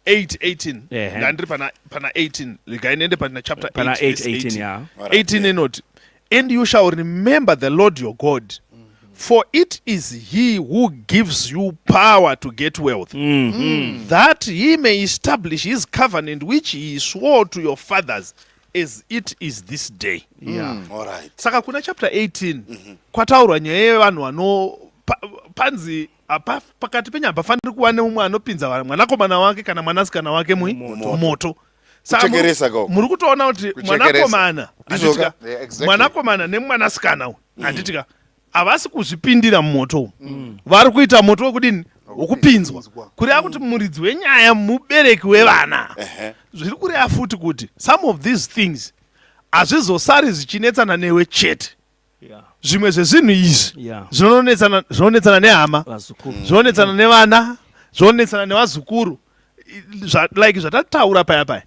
Speaker 2: 8 18. Ndandiri pana 18, regai ndiende pana chapter
Speaker 4: Pana
Speaker 2: 8, verse
Speaker 4: 8 18.
Speaker 2: 18. 18 inoti, "And you shall remember the Lord your God, for it is he who gives you power to get wealth, that he may establish his covenant which he swore to your fathers, as it is this day." Saka kuna chapter 18 kwataurwa nyaya yevanhu vano panzi pakati penyu hapafaniri kuva neumwe anopinza mwanakomana wake kana mwanasikana wake mumoto. Saka
Speaker 1: Kuchekeresa kako.
Speaker 2: muri kutoona kuti
Speaker 5: Kuchekeresa.
Speaker 2: mwanakomana,
Speaker 1: Ndizvoka.
Speaker 2: handitika, mwanakomana nemwanasikana uyu, handitika, havasi kuzvipindira mumoto umu, vari kuita moto wekudini? Wokupinzwa.
Speaker 3: Wokupinzwa.
Speaker 2: Kureva kuti muridzi wenyaya mubereki wevana. Zviri kureva futi kuti some of these things hazvizosari zvichinetsana newe chete. Zvimwe zvezvinhu izvi zvinonetsana nehama,
Speaker 4: Vazukuru.
Speaker 2: zvinonetsana nevana, zvinonetsana nevazukuru. Like zvatataura paya paya,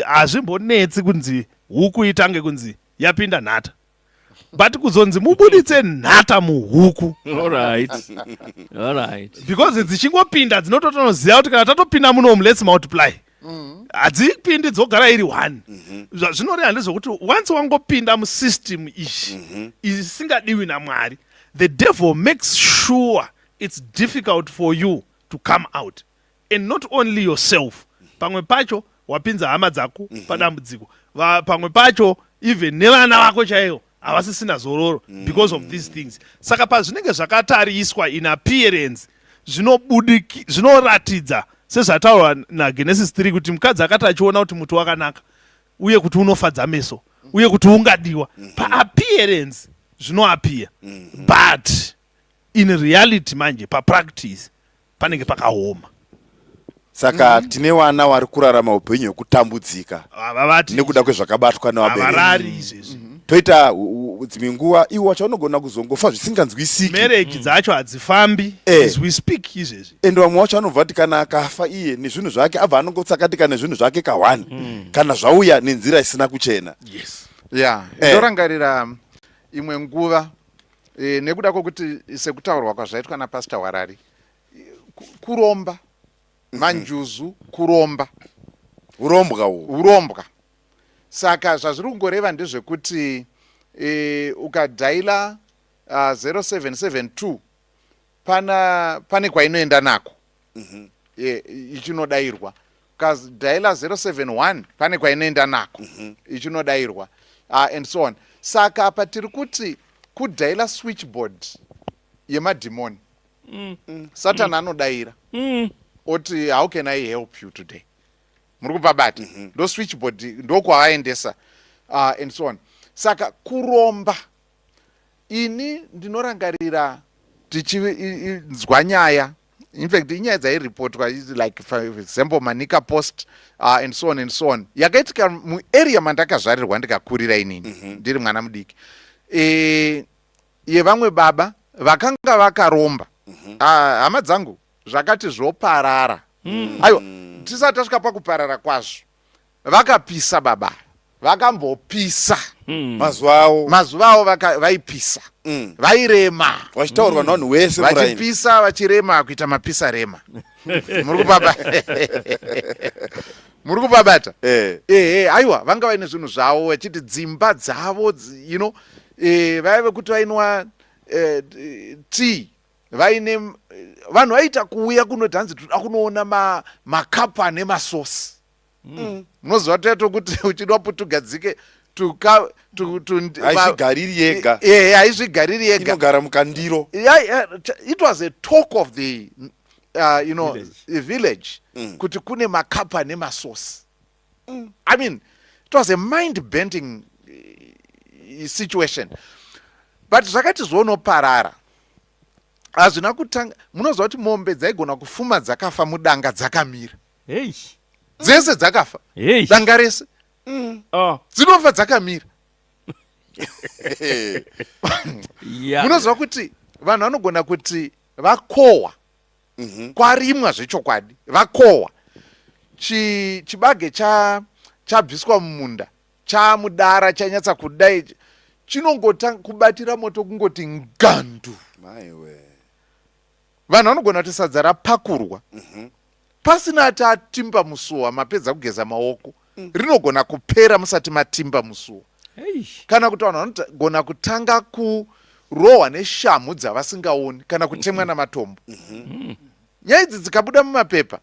Speaker 2: hazvimbonetsi kunzi huku itange kunzi yapinda nhata, but kuzonzi mubuditse nhata muhuku,
Speaker 4: All right.
Speaker 2: because dzichingopinda dzinototonoziva kuti kana tatopinda munomu, let's multiply. Hadzipindi dzogara iri one. Zvinoreva ndezvekuti once wangopinda musystem iyi isingadiwi naMwari, the devil makes sure it's difficult for you to come out. And not only yourself, pamwe pacho wapinza hama dzako padambudziko. Pamwe pacho even nevana vako chaivo. Havasisina zororo because of these things. Saka pazvinenge zvakatariswa in appearance, zvinobudiki, zvinoratidza sezvataurwa naGenesis 3 kuti mukadzi akati achiona kuti muti wakanaka uye kuti unofadza meso uye kuti ungadiwa, paappearance zvinoappear, but in reality manje, papractice panenge pakaoma.
Speaker 1: Saka tine vana vari kurarama upenyu hwekutambudzika
Speaker 2: Havavati
Speaker 1: nekuda kwezvakabatwa nevabereki.
Speaker 2: Havarari izvezvi.
Speaker 1: Toita dzimwe nguva iwo wacho vanogona kuzongofa zvisinganzwisiki.
Speaker 2: Marriage dzacho hadzifambi as we speak izvezvi.
Speaker 1: Ende vamwe vacho vanobva kuti kana akafa iye nezvinhu zvake, abva anongotsakatika nezvinhu zvake kahwani, kana zvauya nenzira isina kuchena.
Speaker 5: Ya. Ndorangarira imwe nguva, nekuda kwokuti sekutaurwa kwazvaitwa napastor Warari, kuromba, manjuzu, kuromba.
Speaker 1: Urombwa uhu.
Speaker 5: Urombwa. Saka zvazviri kungoreva ndezvekuti ukadhaila 0772, pana pane kwainoenda nako, ichinodayirwa. Ukadhaila 071, pane kwainoenda nako, ichinodayirwa, and so on. Saka apa tiri kuti kudhaila switchboard yemadhimoni. Satan anodayira oti, "How can I help you today?" Muri kupabata? Ndo switchboard, ndokwavaendesa, and so on. Saka kuromba, ini ndinorangarira tichinzwa nyaya, in fact inyaya dzairipotwa, like for example Manica Post, and so on and so on, yakaitika muarea mandakazvarirwa ndikakurira inini ndiri mwana mudiki, yevamwe baba vakanga vakaromba. Ah, hama dzangu, zvakati zvoparara. Aiwa, tisati tasvika pakuparara kwazvo, vakapisa. Baba vakambopisa.
Speaker 1: Mazuva avo.
Speaker 5: Mazuva avo vaipisa, vairema.
Speaker 1: Vachitaurwa navanhu wese muraini.
Speaker 5: Vachipisa, vachirema, kuita mapisa rema. Muri kupaba, muri kupabata?
Speaker 1: Eh.
Speaker 5: Ehe, aiwa, vanga vaine zvinhu zvavo, vachiti dzimba dzavo vaive vekuti vainwa tea vaine vanhu vaiita kuuya kunoti hanzi toda kunoona makapu ane masosi. Munoziva toya tokuti uchidwa putugadzike tuka
Speaker 1: Haizvigariri yega.
Speaker 5: Ehe, haizvigariri yega.
Speaker 1: Inogara mukandiro.
Speaker 5: Yeah, it was a talk of the
Speaker 4: Village.
Speaker 5: Village kuti kune makapu ane masosi. I mean, it was a mind bending situation, but zvakati zvonoparara hazvina kutanga. Munoziva kuti mombe dzaigona kufuma dzakafa mudanga dzakamira?
Speaker 4: Hey.
Speaker 5: Dzese dzakafa.
Speaker 4: Hey.
Speaker 5: Danga rese.
Speaker 4: Oh.
Speaker 5: Dzinofa dzakamira. Munoziva kuti vanhu vanogona kuti vakohwa, kwarimwa zvechokwadi, vakohwa, chibage chabviswa mumunda, chamudara, chanyatsa kudai, chinongotanga kubatira moto, kungoti ngandu.
Speaker 1: Maiwe.
Speaker 5: Vanhu vanogona kuti sadza rapakurwa pasina ati atimba musuwa, mapedza kugeza maoko, rinogona kupera musati matimba musuwa.
Speaker 4: Hey.
Speaker 5: Kana kuti vanhu vanogona kutanga kurohwa neshamhu dzavasingaoni kana kutemwa namatombo. Nyaya idzi dzikabuda mumapepa,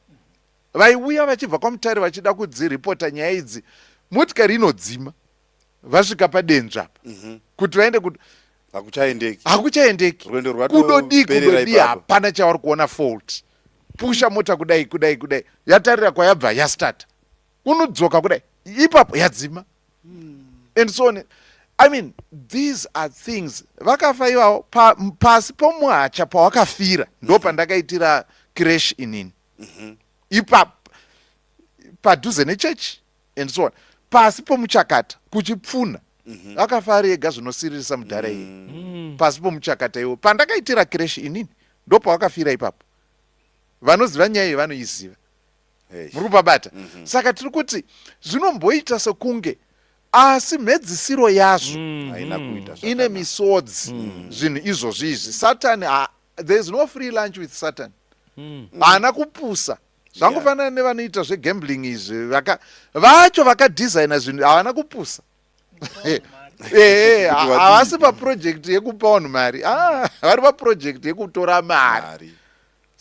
Speaker 5: vaiuya vachibva kwaMutare vachida kudziripota nyaya idzi, motikari inodzima vasvika padenzva apa kuti vaende kuti
Speaker 1: Hakuchaendeki.
Speaker 5: Hakuchaendeki.
Speaker 1: Rwendo
Speaker 5: kudodii
Speaker 1: rwatoperera
Speaker 5: kudodii
Speaker 1: ipapo.
Speaker 5: Hapana chavari kuona fault. Pusha mota kudai, kudai, kudai, yatarira kwayabva, yastata, unodzoka kudai, ipapo yadzima, and so on. I mean, these are things. Vakafa ivavo pasi pomuhacha pawakafira, ndo pandakaitira creche inini, ipapo padhuze nechechi and so on, pasi pomuchakata kuchipfunha. Akafa ari ega zvinosiririsa mudhara iye. Pasi pomuchakata iwo pandakaitira creche inini, ndo pawakafira ipapo. Vanoziva nyaya iyi vanoiziva.
Speaker 1: Hey.
Speaker 5: Muri kupabata? Saka tiri kuti zvinomboita sekunge, asi mhedzisiro yazvo
Speaker 1: haina kuita
Speaker 5: ine
Speaker 1: zvakanaka.
Speaker 5: misodzi. Zvinhu izvozvi izvi, Satan there is no free lunch with Satan. Haana kupusa. Zvangofanana nevanoita zvegambling izvi, vacho vakadhizaina zvinhu havana kupusa. Ehe.
Speaker 1: Kuti vadii?
Speaker 5: Havasi paproject yekupa vanhu mari. Ah, vari paproject yekutora mari.
Speaker 1: Mari.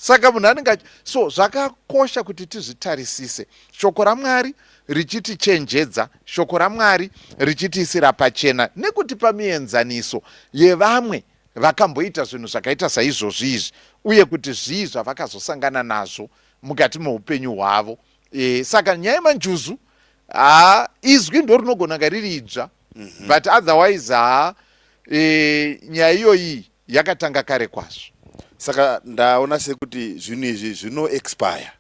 Speaker 5: Saka munhu anenge so zvakakosha kuti tizvitarisise, shoko raMwari richitichenjedza, shoko raMwari richitiisira pachena nekutipa mienzaniso yevamwe vakamboita zvinhu zvakaita saizvozvi izvi, uye kuti zvii zvavakazosangana nazvo mukati meupenyu hwavo. Saka nyaya yemanjuzu, haa, izwi ndo rinogona kunga riri idzva, but otherwise, haa, nyaya iyoyi yakatanga kare kwazvo.
Speaker 1: Saka ndaona sekuti zvinhu izvi zvinoexpire.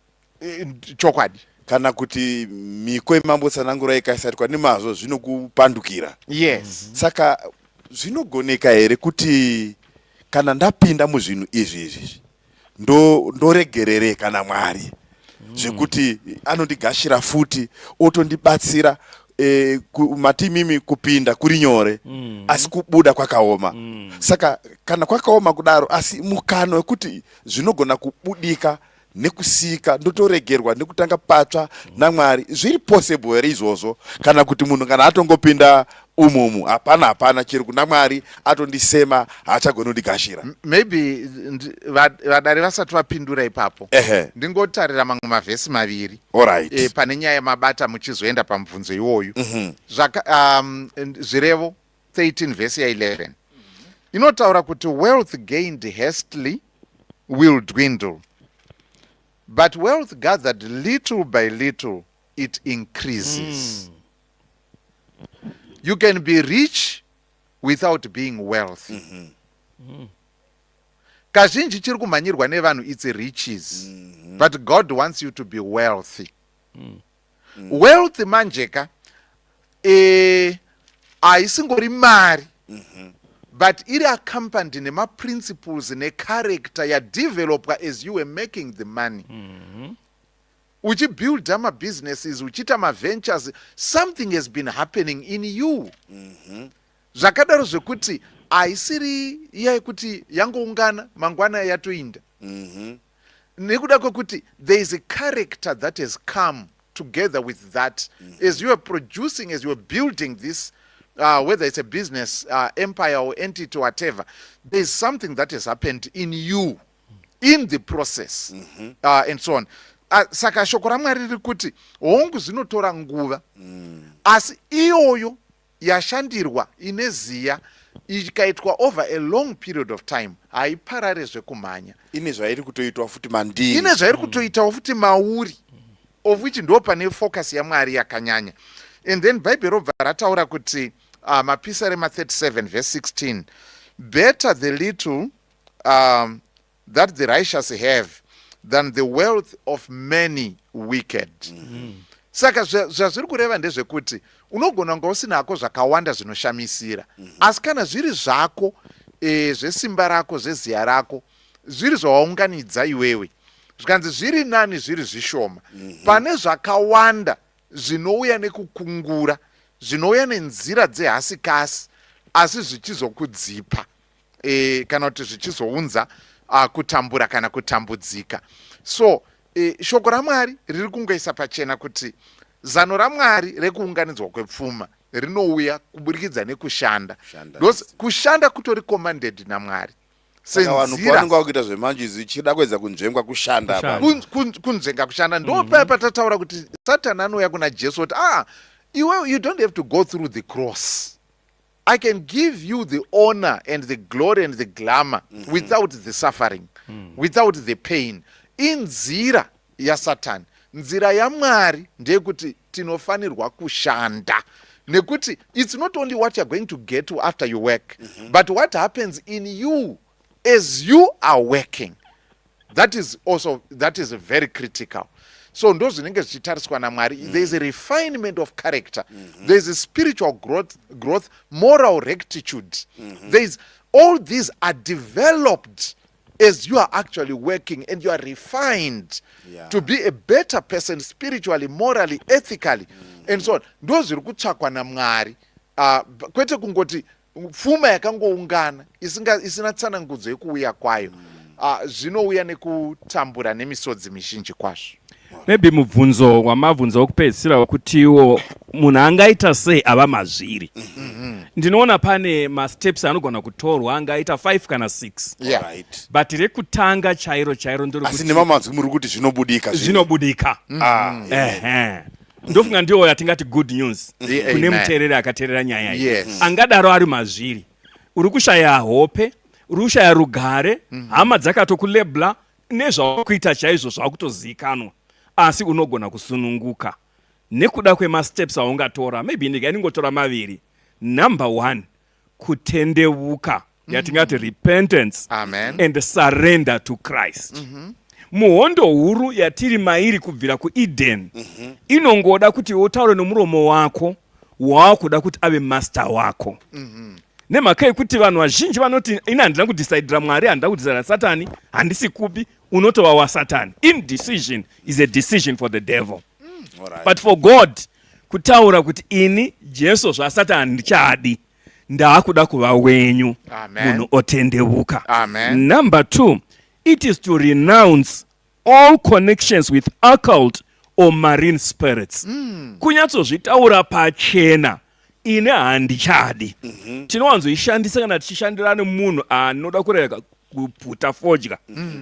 Speaker 5: Chokwadi.
Speaker 1: Kana kuti miko yemambotsanangura ikasaitwa nemazvo, zvinokupandukira.
Speaker 5: Yes.
Speaker 1: Saka zvinogoneka here kuti kana ndapinda muzvinhu izvi izvi ndoregerereka naMwari, zvekuti anondigashira futi otondibatsira? Mati imimi kupinda kuri nyore, asi kubuda kwakaoma. Saka kana kwakaoma kudaro, asi mukana wekuti zvinogona kubudika nekusika, ndotoregerwa nekutanga patsva naMwari, zviri possible here izvozvo? Kana kuti munhu kana atongopinda umumu, hapana, hapana, chero kuna Mwari atondisema, haachagoni kundigashira?
Speaker 5: Maybe vadare vasati vapindura ipapo, ndingotarira mamwe mavhesi maviri pane nyaya yamabata, muchizoenda pamubvunzo iwoyu. Zvirevo 13 vhesi ya11 inotaura kuti, "Wealth gained hastily will dwindle, but wealth gathered little by little, it increases." You can be rich without being wealthy. Kazhinji chiri kumhanyirwa nevanhu, it's riches, but God wants you to be wealthy. Wealth manjeka haisingori mari, but iri accompanied nemaprinciples necharacter yadevelopwa as you were making the money, uchibuilda mabusinesses, uchiita maventures. Something has been happening in you zvakadaro zvekuti haisiri iya yekuti yangoungana, mangwana yatoinda, nekuda kwekuti there is a character that has come together with that as you are producing, as you are building this, whether it's a business empire or entity, whatever. There is something that has happened in you in the process and so on. Saka shoko raMwari riri kuti, hongu, zvinotora nguva, asi iyoyo yashandirwa ine ziya ikaitwa over a long period of time haiparare zvekumhanya.
Speaker 1: Ine zvairi kutoitwa futi mandiri.
Speaker 5: Ine zvairi kutoitawo futi mauri, of which ndo pane focus yaMwari yakanyanya. And then Bhaibheri robva rataura kuti, Mapisarema 37 verse 16, "Better the little that the righteous have than the wealth of many wicked." Saka zvazviri kureva ndezvekuti unogona kunge usinako zvakawanda zvinoshamisira, asi kana zviri zvako, zvesimba rako, zveziya rako, zviri zvawaunganidza iwewe, zvikanzi zviri nani zviri zvishoma pane zvakawanda zvinouya nekukungura, zvinouya nenzira dzehasikasi, asi zvichizokudzipa kana kuti zvichizounza kutambura kana kutambudzika. So shoko raMwari riri kungoisa pachena kuti zano raMwari rekuunganidzwa kwepfuma rinouya kuburikidza nekushanda.
Speaker 1: Kushanda.
Speaker 5: Kushanda kutori commanded naMwari
Speaker 1: Saka vanhu
Speaker 5: senzira.
Speaker 1: Pavanenge vakuita zvemanjuzu, ichida kuedza kunzvengwa kushanda.
Speaker 4: Kushanda.
Speaker 5: Kunzvenga kushanda. Ndo paya patataura kuti Satani anouya kuna Jesu kuti, "Ah, iwe, you don't have to go through the cross. I can give you the honor and the glory and the glamour without the suffering, without the pain." Inzira yaSatani. Nzira yaMwari ndeyekuti tinofanirwa kushanda, nekuti it's not only what you're going to get after you work, but what happens in you as you are working, that is also, that is very critical. So ndo zvinenge zvichitariswa naMwari. There is a refinement of character, there is a spiritual growth, moral rectitude. There is all these are developed as you are actually working and you are refined to be a better person spiritually, morally, ethically and so on. Ndo zviri kutsvakwa naMwari, kwete kungoti pfuma yakangoungana isina tsanangudzo yekuuya kwayo. Zvinouya nekutambura nemisodzi mizhinji kwazvo.
Speaker 4: Maybe mubvunzo wamabvunzo wekupedzisira wekutiwo munhu angaita sei ava mazviri. Ndinoona pane masteps anogona kutorwa angaita 5 kana 6.
Speaker 1: Right.
Speaker 4: But rekutanga chairo chairo ndiro
Speaker 1: Asi nemamanzwi muri kuti zvinobudika.
Speaker 4: Zvinobudika.
Speaker 1: Ah,
Speaker 4: Ehe. Ndofunga ndiwo yatingati good news kune
Speaker 5: Amen.
Speaker 4: muteereri akateerera nyaya iyi.
Speaker 5: Yes.
Speaker 4: Angadaro ari mazviri. Uri kushaya hope, uri kushaya rugare, hama dzakatokulebla nezvawakuita chaizvo zvakutozivikanwa, asi unogona kusununguka nekuda kwemasteps aungatora. Maybe ndingaingotora maviri. Number one, kutendeuka, yatingati repentance
Speaker 5: Amen.
Speaker 4: and surrender to Christ. Muhondo huru yatiri mairi kubvira kuEden, inongoda kuti utaure nomuromo wako waakuda kuti ave master wako, nemhaka yekuti vanhu vazhinji vanoti, "Ini handina kudhisaidira Mwari, handina kudhisaidira Satani, handisi kupi." Unotova waSatani. Indecision is a decision for the devil. But for God, kutaura kuti, "Ini Jesu, zvaSatani handichadi, ndaakuda kuva wenyu."
Speaker 5: Amen.
Speaker 4: Munhu otendeuka.
Speaker 5: Amen.
Speaker 4: Number two, it is to renounce all connections with occult or marine spirits. Kunyatsozvitaura pachena, "Ini handichadi." Tinowanzoishandisa kana tichishandira nemunhu anoda kurega kuputa fodya,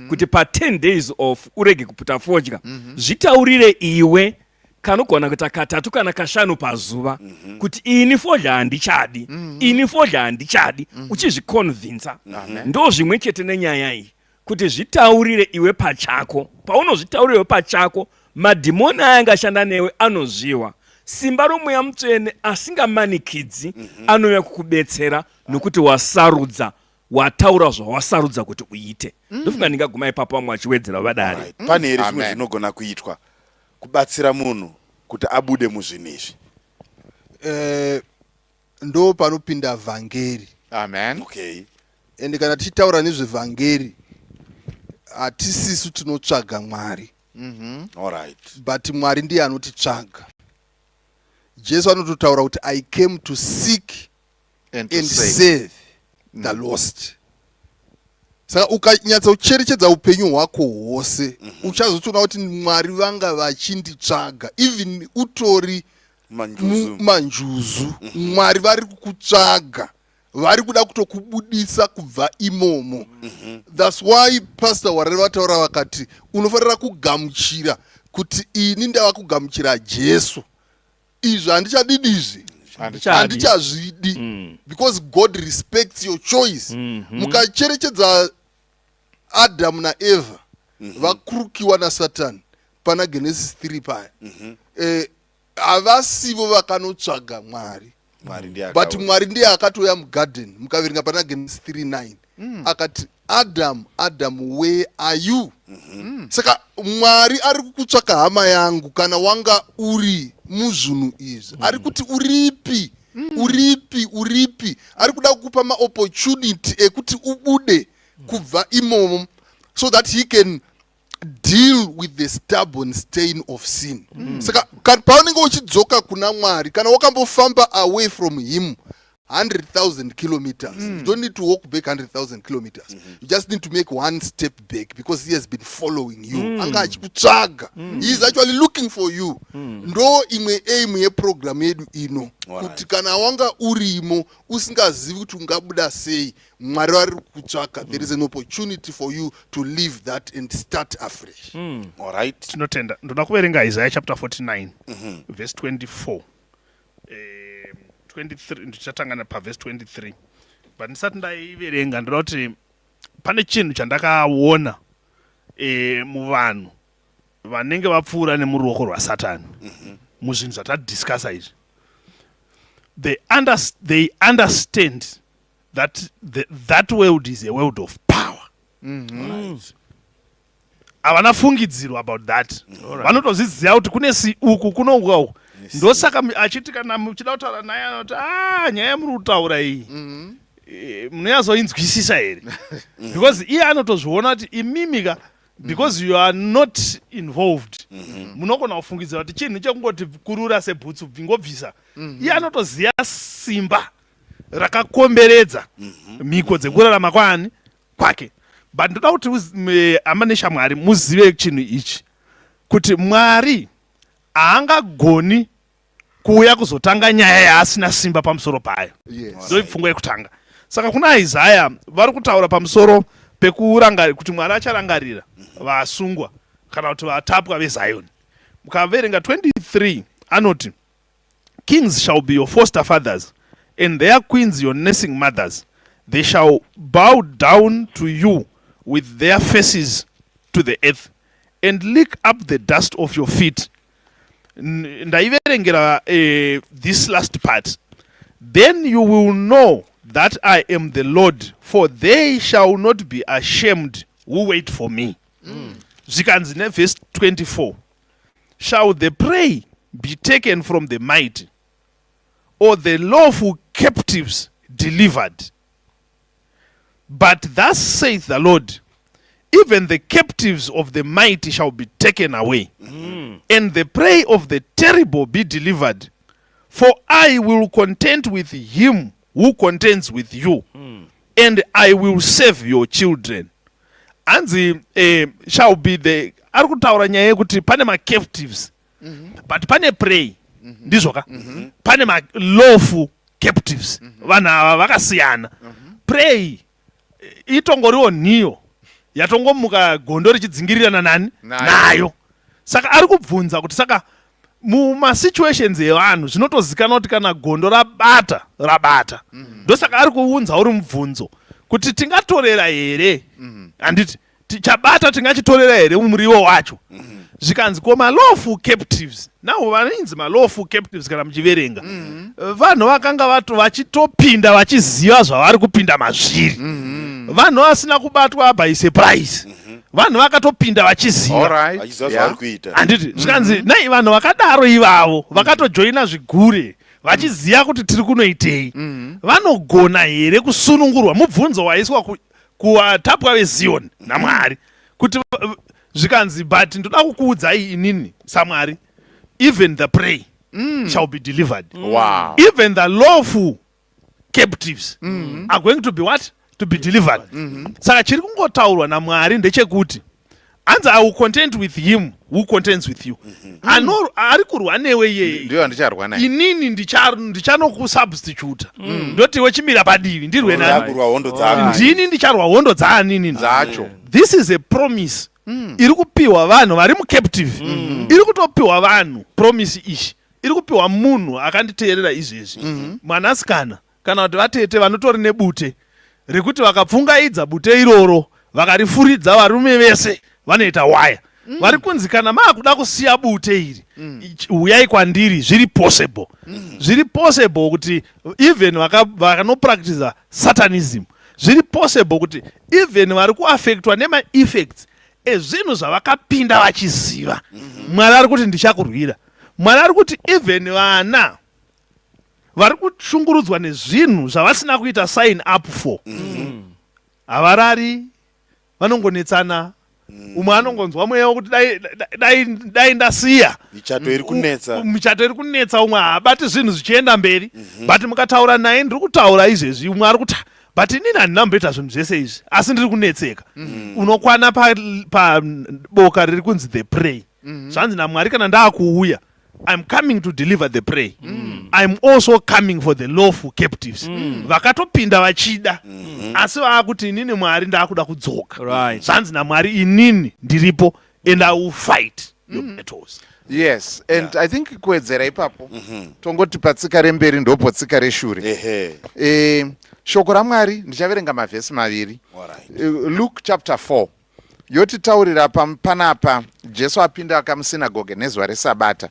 Speaker 4: kuti pa10 days of urege kuputa fodya, zvitaurire iwe kanogona kuita katatu kana kashanu pazuva kuti, "Ini fodya handichadi, ini fodya handichadi," uchizviconvinsa. Ndo zvimwe chete nenyaya iyi, kuti zvitaurire iwe pachako. Paunozvitaurira iwe pachako, madhimoni aya angashanda newe anozviwa. Simba roMweya Mutsvene asingamanikidzi anouya kukubetsera, nokuti wasarudza, wataura zvawasarudza kuti uite. Ndofunga ndingaguma ipapo, vamwe vachiwedzera vadare.
Speaker 1: Right. Pane here zvimwe
Speaker 5: Amen.
Speaker 1: zvinogona kuitwa kubatsira munhu kuti abude muzvinhu izvi?
Speaker 3: Ndo panopinda vhangeri.
Speaker 5: Amen.
Speaker 3: Ende kana tichitaura nezvevhangeri, hatisisu tinotsvaga Mwari,
Speaker 1: All right.
Speaker 3: but Mwari ndiye anotitsvaga. Jesu anototaura kuti, "I came to seek
Speaker 5: and to
Speaker 3: and
Speaker 5: save.
Speaker 3: save the lost." Saka ukanyatsocherechedza upenyu hwako hwose, uchazotoona kuti Mwari vanga vachinditsvaga even utori
Speaker 1: Manjuzu.
Speaker 3: Manjuzu. Mwari vari kukutsvaga, vari kuda kutokubudisa kubva imomo. That's why Pastor Warere vataura vakati unofanira kugamuchira kuti, "Ini ndava kugamuchira Jesu, izvi handichadidi izvi."
Speaker 4: Handichadi.
Speaker 3: Handichazvidi, because God respects your choice. Mukacherechedza Adamu naEvha vakurukiwa naSatani pana Genesis 3 paya, havasivo vakanotsvaga Mwari,
Speaker 1: Mwari ndiye
Speaker 3: but
Speaker 1: akauya.
Speaker 3: Mwari ndiye akatouya mugarden. Mukaverenga pana Genesis 39, akati, "Adam, Adam, where are you?" Saka Mwari ari kukutsvaka, hama yangu. Kana wanga uri muzvinhu izvi, ari kuti, "Uripi? Uripi? Uripi?" Ari kuda kukupa maopportunity ekuti ubude kubva imomo so that he can deal with the stubborn stain of sin. Saka paunenge uchidzoka kuna Mwari, kana wakambofamba away from him 100,000 kilometers, you don't need to walk back 100,000 kilometers. You just need to make one step back, because he has been following you. Anga achikutsvaga. He is actually looking for you. Ndo imwe aim yeprogram yedu ino, kuti kana wanga urimo usingazivi kuti ungabuda sei, Mwari vari kukutsvaka. There is an opportunity for you to leave that and start afresh.
Speaker 1: All right.
Speaker 2: Tinotenda. Ndoda kuverenga Isaiah chapter 49 verse 24, 23. Ndichatanga pavhesi 23, but ndisati ndaiverenga, ndoda kuti pane chinhu chandakaona muvanhu vanenge vapfuura nemuruoko rwaSatani muzvinhu zvatadiscussa izvi. They understand that that world is a world of power. Havana fungidziro about that. Vanotozviziva kuti kune si uku kunouka uku. Ndosaka achiti kana muchida kutaura naye, anoti, "A, nyaya yamuri kutaura iyi, munonyatsoinzwisisa here?" Because iye anotozviona kuti imimika, because you are not involved, munogona kufungidzira kuti chinhu chekungoti kurura sebhutsu, ngobvisa. Iye anotoziva simba rakakomberedza mhiko dzekurarama kwaani kwake. But ndoda kuti hama neshamwari muzive chinhu ichi. Kuti Mwari haangagoni kuuya kuzotanga nyaya yaasina simba pamusoro payo. Ndo pfungwa yekutanga. Saka kuna Isaya vari kutaura pamusoro pekurangarira kuti Mwari acharangarira vasungwa kana kuti vatapwa veZion. Mukaverenga 23 anoti, "Kings shall be your foster fathers and their queens your nursing mothers. They shall bow down to you with their faces to the earth and lick up the dust of your feet." Ndaiverengera this last part. "Then you will know that I am the Lord, for they shall not be ashamed who wait for me." Zvikanzi nevhesi 24, "Shall the prey be taken from the mighty or the lawful captives delivered? But thus saith the Lord, even the captives of the mighty shall be taken away, and the prey of the terrible be delivered. For I will contend with him who contends with you, and I will save your children." Hanzi shall be the, ari kutaura nyaya yekuti pane macaptives, but pane prey, ndizvoka? Pane malawful captives. Vanhu ava vakasiyana. Prey itongoriwo nhiyo yatongomuka gondo richidzingirirana nani?
Speaker 5: Nayo.
Speaker 2: Nayo. Saka ari kubvunza kuti saka mumasituations evanhu zvinotozikanwa kuti kana gondo rabata, rabata. Ndosaka ari kuunza uri mubvunzo kuti tingatorera here, handiti? Chabata tingachitorera here muriwo wacho? Zvikanzi ko malawful captives? Now vanonzi malawful captives, kana muchiverenga, vanhu vakanga vato vachitopinda vachiziva zvavari kupinda mazviri, vanhu vasina kubatwa by surprise, vanhu vakatopinda vachiziva.
Speaker 1: Vachiziva zvavari kuita.
Speaker 2: Handiti? Zvikanzi nai vanhu vakadaro ivavo vakatojoina zvigure vachiziva kuti tiri kunoitei, vanogona here kusunungurwa? Mubvunzo waiswa kuvatapwa veZion naMwari kuti zvikanzi, but ndoda kukuudzai inini saMwari, even the prey shall be delivered. Even the lawful captives are going to be what? To be delivered. Saka chiri kungotaurwa naMwari ndechekuti hanzi, "I will contend with him who contends with you." Ano ari kurwa newe iyeye,
Speaker 5: Ndiyo handicharwa naye.
Speaker 2: Inini ndichanokusubstituta, ndoti wechimira padivi ndirwe nani?
Speaker 1: Ndakurwa hondo dzako.
Speaker 2: Ndini ndicharwa hondo dzaanini
Speaker 5: Dzacho.
Speaker 2: This is a promise iri kupiwa vanhu vari mucaptive, iri kutopiwa vanhu. Promise ishi iri kupiwa munhu akanditeerera izvezvi, mwanasikana kana kuti vatete vanotori nebute rekuti vakapfungaidza bute iroro, vakarifuridza, varume vese vanoita waya. Vari kunzi kana maakuda kusiya bute iri, uyai kwandiri. Zviri possible, zviri possible kuti even vakanopractiza satanism, zviri possible kuti even vari kuaffectwa nemaeffects ezvinhu zvavakapinda vachiziva, Mwari ari kuti ndichakurwira. Mwari ari kuti even vana vari kushungurudzwa nezvinhu zvavasina kuita sign up for, havarari, vanongonetsana, umwe anongonzwa mweya wekuti dai, dai, dai ndasiya.
Speaker 1: Michato iri kunetsa.
Speaker 2: Michato iri kunetsa, umwe haabati zvinhu zvichienda mberi, but mukataura naye, ndiri kutaura izvezvi, umwe ari kuti, "But inini handina kumboita zvinhu zvese izvi, asi ndiri kunetseka." Unokwana paboka riri kunzi the prey. Zvanzi naMwari, kana ndaakuuya, I'm coming to deliver the prey. I'm also coming for the lawful captives vakatopinda vachida, asi vaakuti, "Inini Mwari ndaakuda kudzoka." Zvanzi naMwari, inini ndiripo and I will fight your battles.
Speaker 5: Yes, and I think kuwedzera ipapo, tongoti patsika remberi ndopo tsika reshure. Shoko raMwari, ndichaverenga mavhesi maviri. Luke chapter 4 yotitaurira panapa Jesu apinda akamusinagoge nezuva resabata.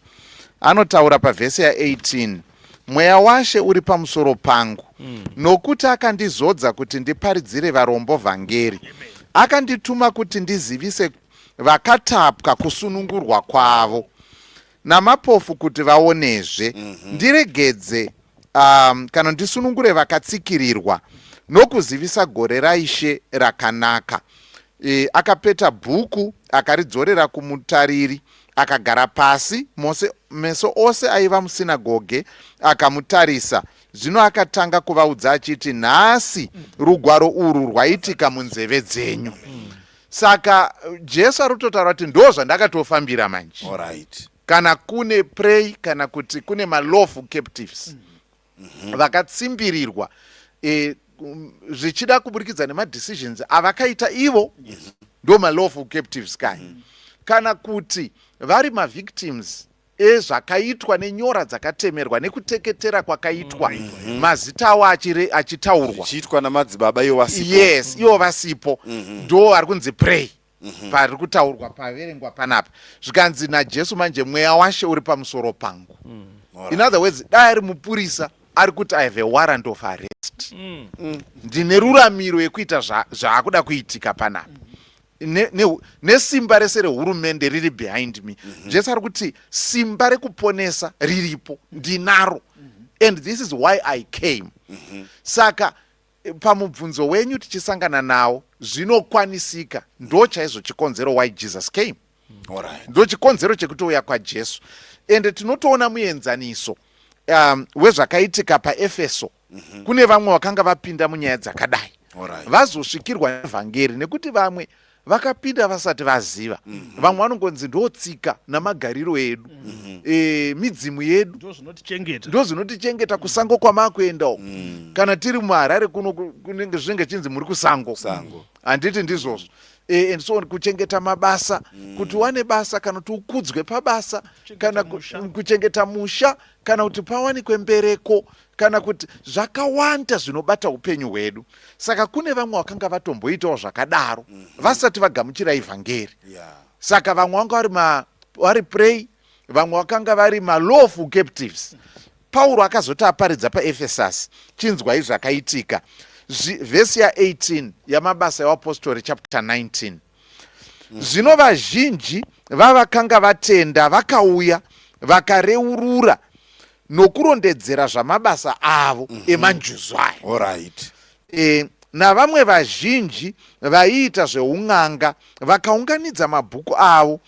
Speaker 5: Anotaura pavhesi ya18, "Mweya waShe uri pamusoro pangu, nokuti akandizodza kuti ndiparidzire varombo vhangeri. Akandituma kuti ndizivise vakatapwa kusunungurwa kwavo, namapofu kuti vaonezve, ndiregedze kana ndisunungure vakatsikirirwa, nokuzivisa gore raIshe rakanaka." Akapeta bhuku, akaridzorera kumutariri, akagara pasi. Mose, meso ose aiva musinagoge akamutarisa. Zvino akatanga kuvaudza achiti, "Nhasi rugwaro urwu rwaitika munzeve dzenyu." Saka Jesu ari kutotaura kuti ndo zvandakatofambira manje.
Speaker 1: Alright.
Speaker 5: Kana kune prey kana kuti kune malawful captives vakatsimbirirwa zvichida kuburikidza nemadecisions avakaita ivo, ndo malawful captives kai, kana kuti vari mavictims ezvakaitwa nenyora dzakatemerwa nekuteketera kwakaitwa mazita avo achitaurwa
Speaker 1: zvichiitwa namadzibaba ivo vasipo.
Speaker 5: Yes, ivo vasipo, ndo vari kunzi prey pari kutaurwa, paverengwa panapa. Zvikanzi naJesu manje, "Mweya washe uri pamusoro pangu." In other words, dai ari mupurisa, ari kuti, "I have a warrant of arrest, ndine ruramiro yekuita zvaakuda kuitika panapa. Nesimba rese rehurumende riri behind me." Jesu ari kuti simba rekuponesa riripo, ndinaro, and this is why I came. Saka pamubvunzo wenyu tichisangana nawo, zvinokwanisika. Ndo chaizvo chikonzero why Jesus came. Ndo chikonzero chekutouya kwaJesu. Ende tinotoona muenzaniso wezvakaitika paEfeso. Kune vamwe vakanga vapinda munyaya dzakadai, vazosvikirwa nevhangeri, nekuti vamwe vakapinda vasati vaziva. Vamwe vanongonzi ndo tsika namagariro edu, midzimu yedu,
Speaker 2: ndo zvinotichengeta.
Speaker 5: Ndo zvinotichengeta kusango kwamakuenda uko. Kana tiri muHarare kuno, kunenge zvinenge chinzi muri kusango.
Speaker 1: Kusango.
Speaker 5: Handiti ndizvozvo? And so on, kuchengeta mabasa, kuti wane basa kana kuti ukudzwe pabasa, kana
Speaker 2: musha.
Speaker 5: Kuchengeta musha, kana kuti pawanikwe mbereko, kana kuti zvakawanda zvinobata upenyu hwedu. Saka kune vamwe vakanga vatomboitawo zvakadaro vasati vagamuchira ivhangeri. Saka vamwe vanga vari prey, vamwe vakanga vari malawful captives. Pauro akazoti aparidza paEfesasi, chinzwai zvakaitika. Vhesi ya18 yaMabasa eVapostori chapter 19: "Zvino vazhinji vavakanga vatenda vakauya, vakareurura nokurondedzera zvamabasa avo emanjuzu aya." "Navamwe vazhinji vaiita zveun'anga vakaunganidza mabhuku avo,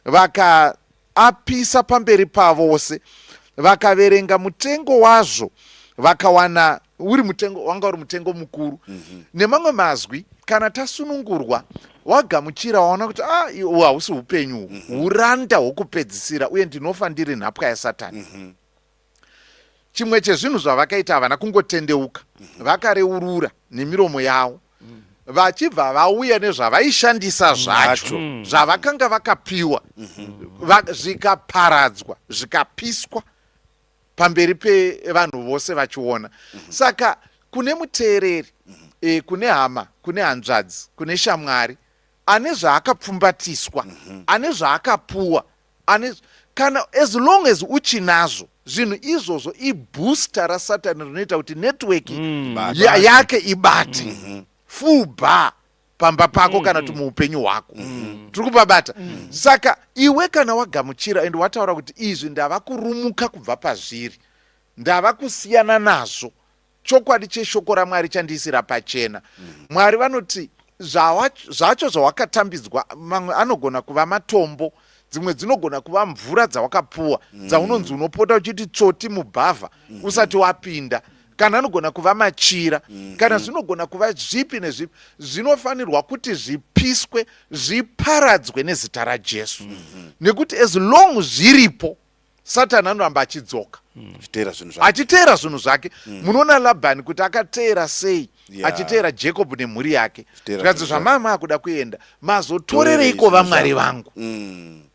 Speaker 5: vakaapisa pamberi pavose. Vakaverenga mutengo wazvo, vakawana uri mutengo, wanga uri mutengo mukuru." Nemamwe mazwi, kana tasunungurwa, wagamuchira, waona kuti ah, uhu hausi upenyu uhu, uranda hwokupedzisira, uye ndinofa ndiri nhapwa yaSatani. Chimwe chezvinhu zvavakaita, havana kungotendeuka, vakareurura nemiromo yavo, vachibva vauya nezvavaishandisa zvacho zvavakanga vakapiwa, zvikaparadzwa, zvikapiswa pamberi pevanhu vose vachiona. Saka kune muteereri, kune hama, kune hanzvadzi, kune shamwari ane zvaakapfumbatiswa, ane zvaakapuwa, ane kana, as long as uchinazvo zvinhu izvozvo, ibooster raSatani rinoita kuti network yake ibate full bar pamba pako kana kuti muupenyu hwako. Tiri kupabata. Saka iwe kana wagamuchira and wataura kuti izvi ndava kurumuka kubva pazviri, ndava kusiyana nazvo, chokwadi cheshoko raMwari chandiisira pachena. Mwari vanoti zvacho zvawakatambidzwa, mamwe anogona kuva matombo, dzimwe dzinogona kuva mvura dzawakapuwa dzaunonzi unopota uchiti tsvoti mubhavha usati wapinda, kana anogona kuva machira, kana zvinogona kuva zvipi nezvipi, zvinofanirwa kuti zvipiswe, zviparadzwe nezita raJesu, nekuti as long zviripo, Satani anoramba achidzoka
Speaker 1: achiteera zvinhu zvake.
Speaker 5: Achiteera zvinhu zvake. Munoona Labhani kuti akateera sei, achiteera Jacob nemhuri yake.
Speaker 1: Achiteera
Speaker 5: zvikanzi,
Speaker 1: zvinhu zvake.
Speaker 5: "Zvamama akuda kuenda, mazotorereiko vamwari vangu?"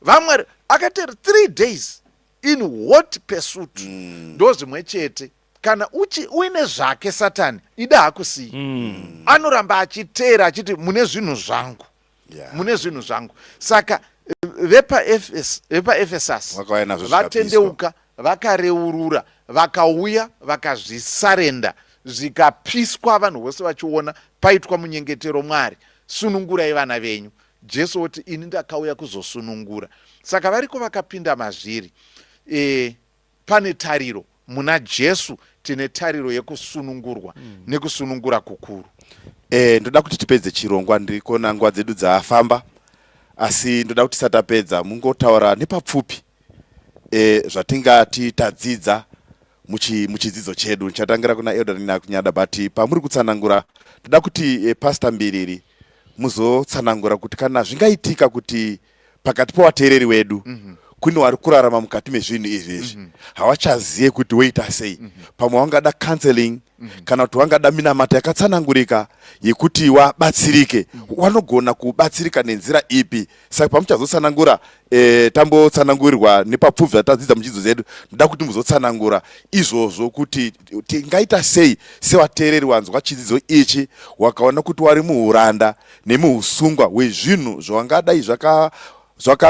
Speaker 5: Vamwari akateera 3 days in hot pursuit. Ndo zvimwe chete kana uine zvake Satani, ida hakusii, anoramba achiteera achiti, "Mune zvinhu zvangu, mune zvinhu zvangu." Saka vepaEfesasi
Speaker 1: Vakauya nazvo, zvikapiswa.
Speaker 5: Vatendeuka, vakareurura, vakauya, vakazvisarenda, zvikapiswa vanhu vose vachiona. Paitwa munyengetero, "Mwari, sunungurai vana venyu." Jesu oti, "Ini ndakauya kuzosunungura." Saka variko vakapinda mazviri, pane tariro muna Jesu. Tine tariro yekusunungurwa nekusunungura kukuru.
Speaker 1: Ndoda kuti tipedze chirongwa, ndiri kuona nguva dzedu dzafamba, asi ndoda kuti tisati tapedza mungotaura nepapfupi zvatingati tadzidza muchidzidzo chedu. Ndichatangira kuna Elder Nina Kunyada, but pamuri kutsanangura ndoda kuti Pastor Mbiriri. muzotsanangura kuti kana zvingaitika kuti pakati pevateereri wedu kune vari kurarama mukati mezvinhu izvi izvi, havachazive kuti woita sei. Pamwe wangada counseling kana kuti wangada minamato yakatsanangurika yekuti wabatsirike, wanogona kubatsirika nenzira ipi? Saka pamuchazotsanangura, tambotsanangurirwa nepapfupfi zvatadzidza muchidzidzo dzedu, ndoda kuti muzotsanangura izvozvo kuti tingaita sei sevateereri wanzwa chidzidzo ichi, wakaona kuti wari muuranda nemuusungwa hwezvinhu zvawangadai zvaka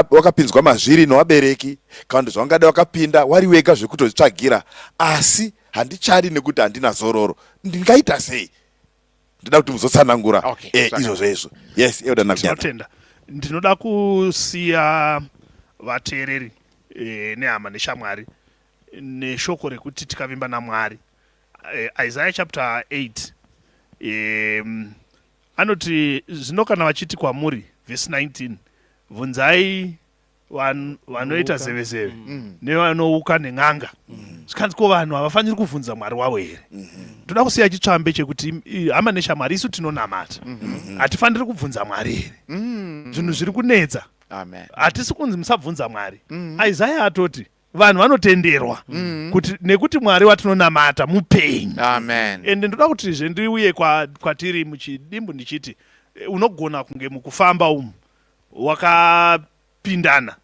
Speaker 1: wakapinzwa mazviri nevabereki, kana kuti zvawangadai wakapinda wari wega zvekutozvitsvagira, asi handichadi nekuti handina zororo, ndingaita sei? Ndoda kuti muzotsanangura izvozvo izvo. Yes, Elder Nakunyana.
Speaker 2: Tinotenda. Ndinoda kusiya vateereri nehama neshamwari neshoko rekuti tikavimba naMwari. Isaiah chapter 8 anoti, "Zvino kana vachiti kwamuri," vhesi 19, "Bvunzai vanoita
Speaker 4: Uka.
Speaker 2: zevezeve nevanouka nen'anga." Zvikanzi, "Ko vanhu havafaniri kuvhunza Mwari wavo here?" Toda kusiya chitsvambe chekuti hama neshamwari, isu tinonamata, hatifaniri kubvunza Mwari here zvinhu zviri kunetsa?
Speaker 5: Amen.
Speaker 2: Hatisi kunzi musabvunza Mwari. Isaya atoti vanhu vanotenderwa kuti nekuti Mwari watinonamata mupenyu.
Speaker 5: Amen.
Speaker 2: Ende ndoda kuti zve ndiuye kwatiri muchidimbu ndichiti, unogona kunge mukufamba umu wakapindana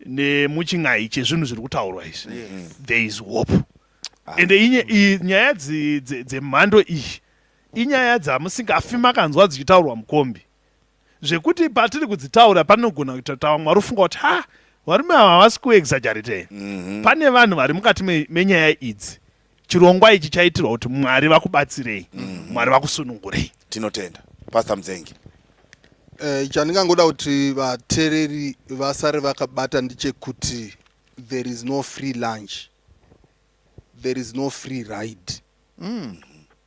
Speaker 2: nemuchin'ai chezvinhu zviri kutaurwa izvi. There is hope. Ende nyaya dzemhando iyi inyaya dzamusingafi makanzwa dzichitaurwa mukombi, zvekuti patiri kudzitaura panogona kuita kuti vamwe vari kufunga kuti, "Ha, varume ava havasi kuexaggerate." Pane vanhu vari mukati menyaya idzi. Chirongwa ichi chaitirwa kuti Mwari vakubatsirei, Mwari vakusunungurei.
Speaker 1: Tinotenda. Pastor Mudzengi.
Speaker 3: Chandingangoda kuti vateereri vasare vakabata ndechekuti there is no free lunch, there is no free ride.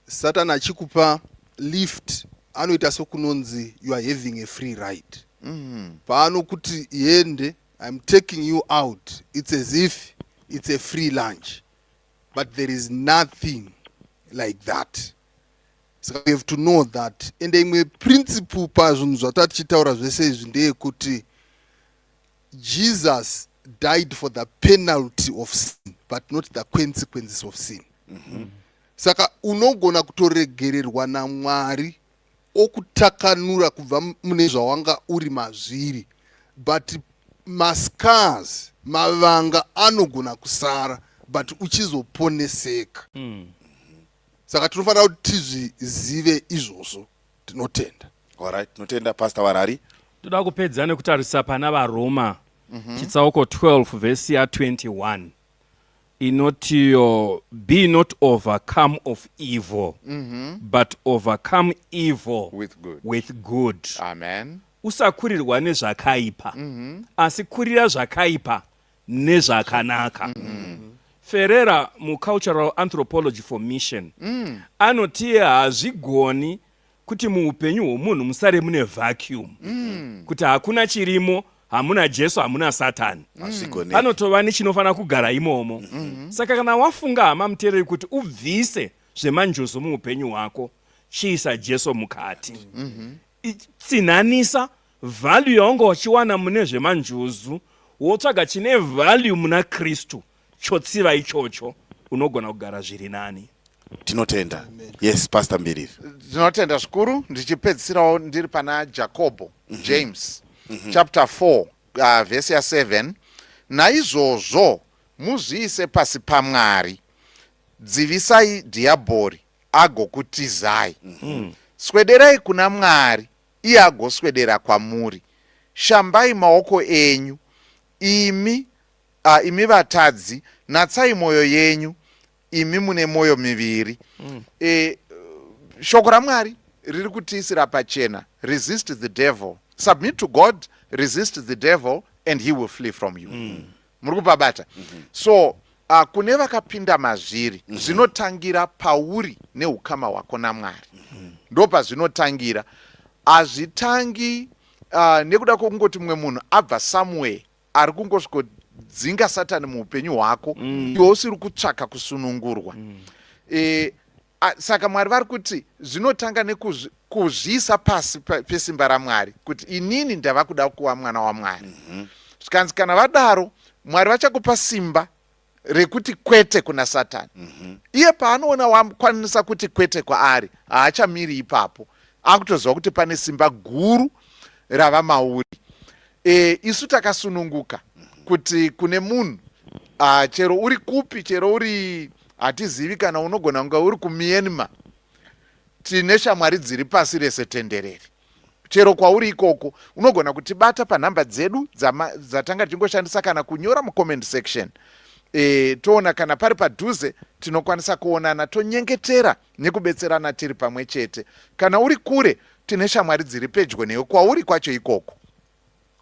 Speaker 3: Satan achikupa lift anoita sokunonzi you are having a free ride. Paanokuti, "Yende, I'm taking you out," it's as if it's a free lunch, but there is nothing like that. Saka we have to know that. Ende imwe principle pazvinhu zvatati tichitaura zvese izvi ndeyekuti Jesus died for the penalty of sin but not the consequences of sin. Saka unogona kutoregererwa naMwari okutakanura kubva mune zvawanga uri mazviri, but mascars, mavanga anogona kusara, but uchizoponeseka. Saka tinofanira kuti tizvizive izvozvo. Tinotenda.
Speaker 1: Alright, tinotenda. Pastor Warari.
Speaker 4: Toda kupedza nekutarisa pana vaRoma chitsauko 12 vhesi ya21 inotiyo, "Be not overcome of evil, but overcome evil
Speaker 5: with good.
Speaker 4: With good."
Speaker 5: Amen.
Speaker 4: Usakurirwa nezvakaipa, asi kurira zvakaipa nezvakanaka. Ferrera muCultural Anthropology for Mission anoti hazvigoni kuti muupenyu hwomunhu musare mune vacuum, kuti hakuna chirimo, hamuna Jesu, hamuna Satani.
Speaker 1: Hazvigoneki.
Speaker 4: Panotova nechinofanira kugara imomo. Saka kana wafunga, hama muteereri, kuti ubvise zvemanjuzu muupenyu hwako, chiisa Jesu mukati. Tsinhanisa value yaunga uchiwana mune zvemanjuzu, wotsvaga chine value muna Kristu, chotsiva ichocho, unogona kugara zviri nani.
Speaker 1: Tinotenda. Yes, Pastor Mbiriri.
Speaker 5: Ndinotenda zvikuru. Ndichipedzisirawo ndiri pana Jakobho, James chapter 4, vhesi ya7: "Naizvozvo muzviise pasi paMwari, dzivisai dhiabhori, agokutizai. Swederai kuna Mwari, iye agoswedera kwamuri. Shambai maoko enyu, imi vatadzi, natsai mwoyo yenyu, imi mune mwoyo miviri." Shoko raMwari riri kutiisira pachena: resist the devil, submit to God, resist the devil and he will flee from you. Muri kupabata? So kune vakapinda mazviri, zvinotangira pauri neukama hwako naMwari. Ndo pazvinotangira. Hazvitangi nekuda kwekungoti mumwe munhu abva somewhere ari kungosvikodzinga Satani muupenyu hwako, iwe usiri kutsvaka kusunungurwa. Saka Mwari vari kuti zvinotanga. Kuzviisa pasi pesimba raMwari kuti inini ndava kuda kuva mwana waMwari. Zvikanzi kana vadaro, Mwari vachakupa simba rekuti kwete kuna Satani. Iye paanoona wakwanisa kuti kwete kwaari, haachamiri ipapo, akutoziva kuti pane simba guru rava mauri. Isu takasununguka kuti kune munhu chero uri kupi, chero uri hatizivi, kana unogona kunge uri kuMyanmar, tine shamwari dziri pasi rese tenderere. Chero kwauri ikoko unogona kutibata panhamba dzedu dzatanga tichingoshandisa kana kunyora mucomment section. Toona kana pari padhuze tinokwanisa kuonana, tonyengetera nekubetserana tiri pamwe chete. Kana uri kure, tine shamwari dziri pedyo newe kwauri kwacho ikoko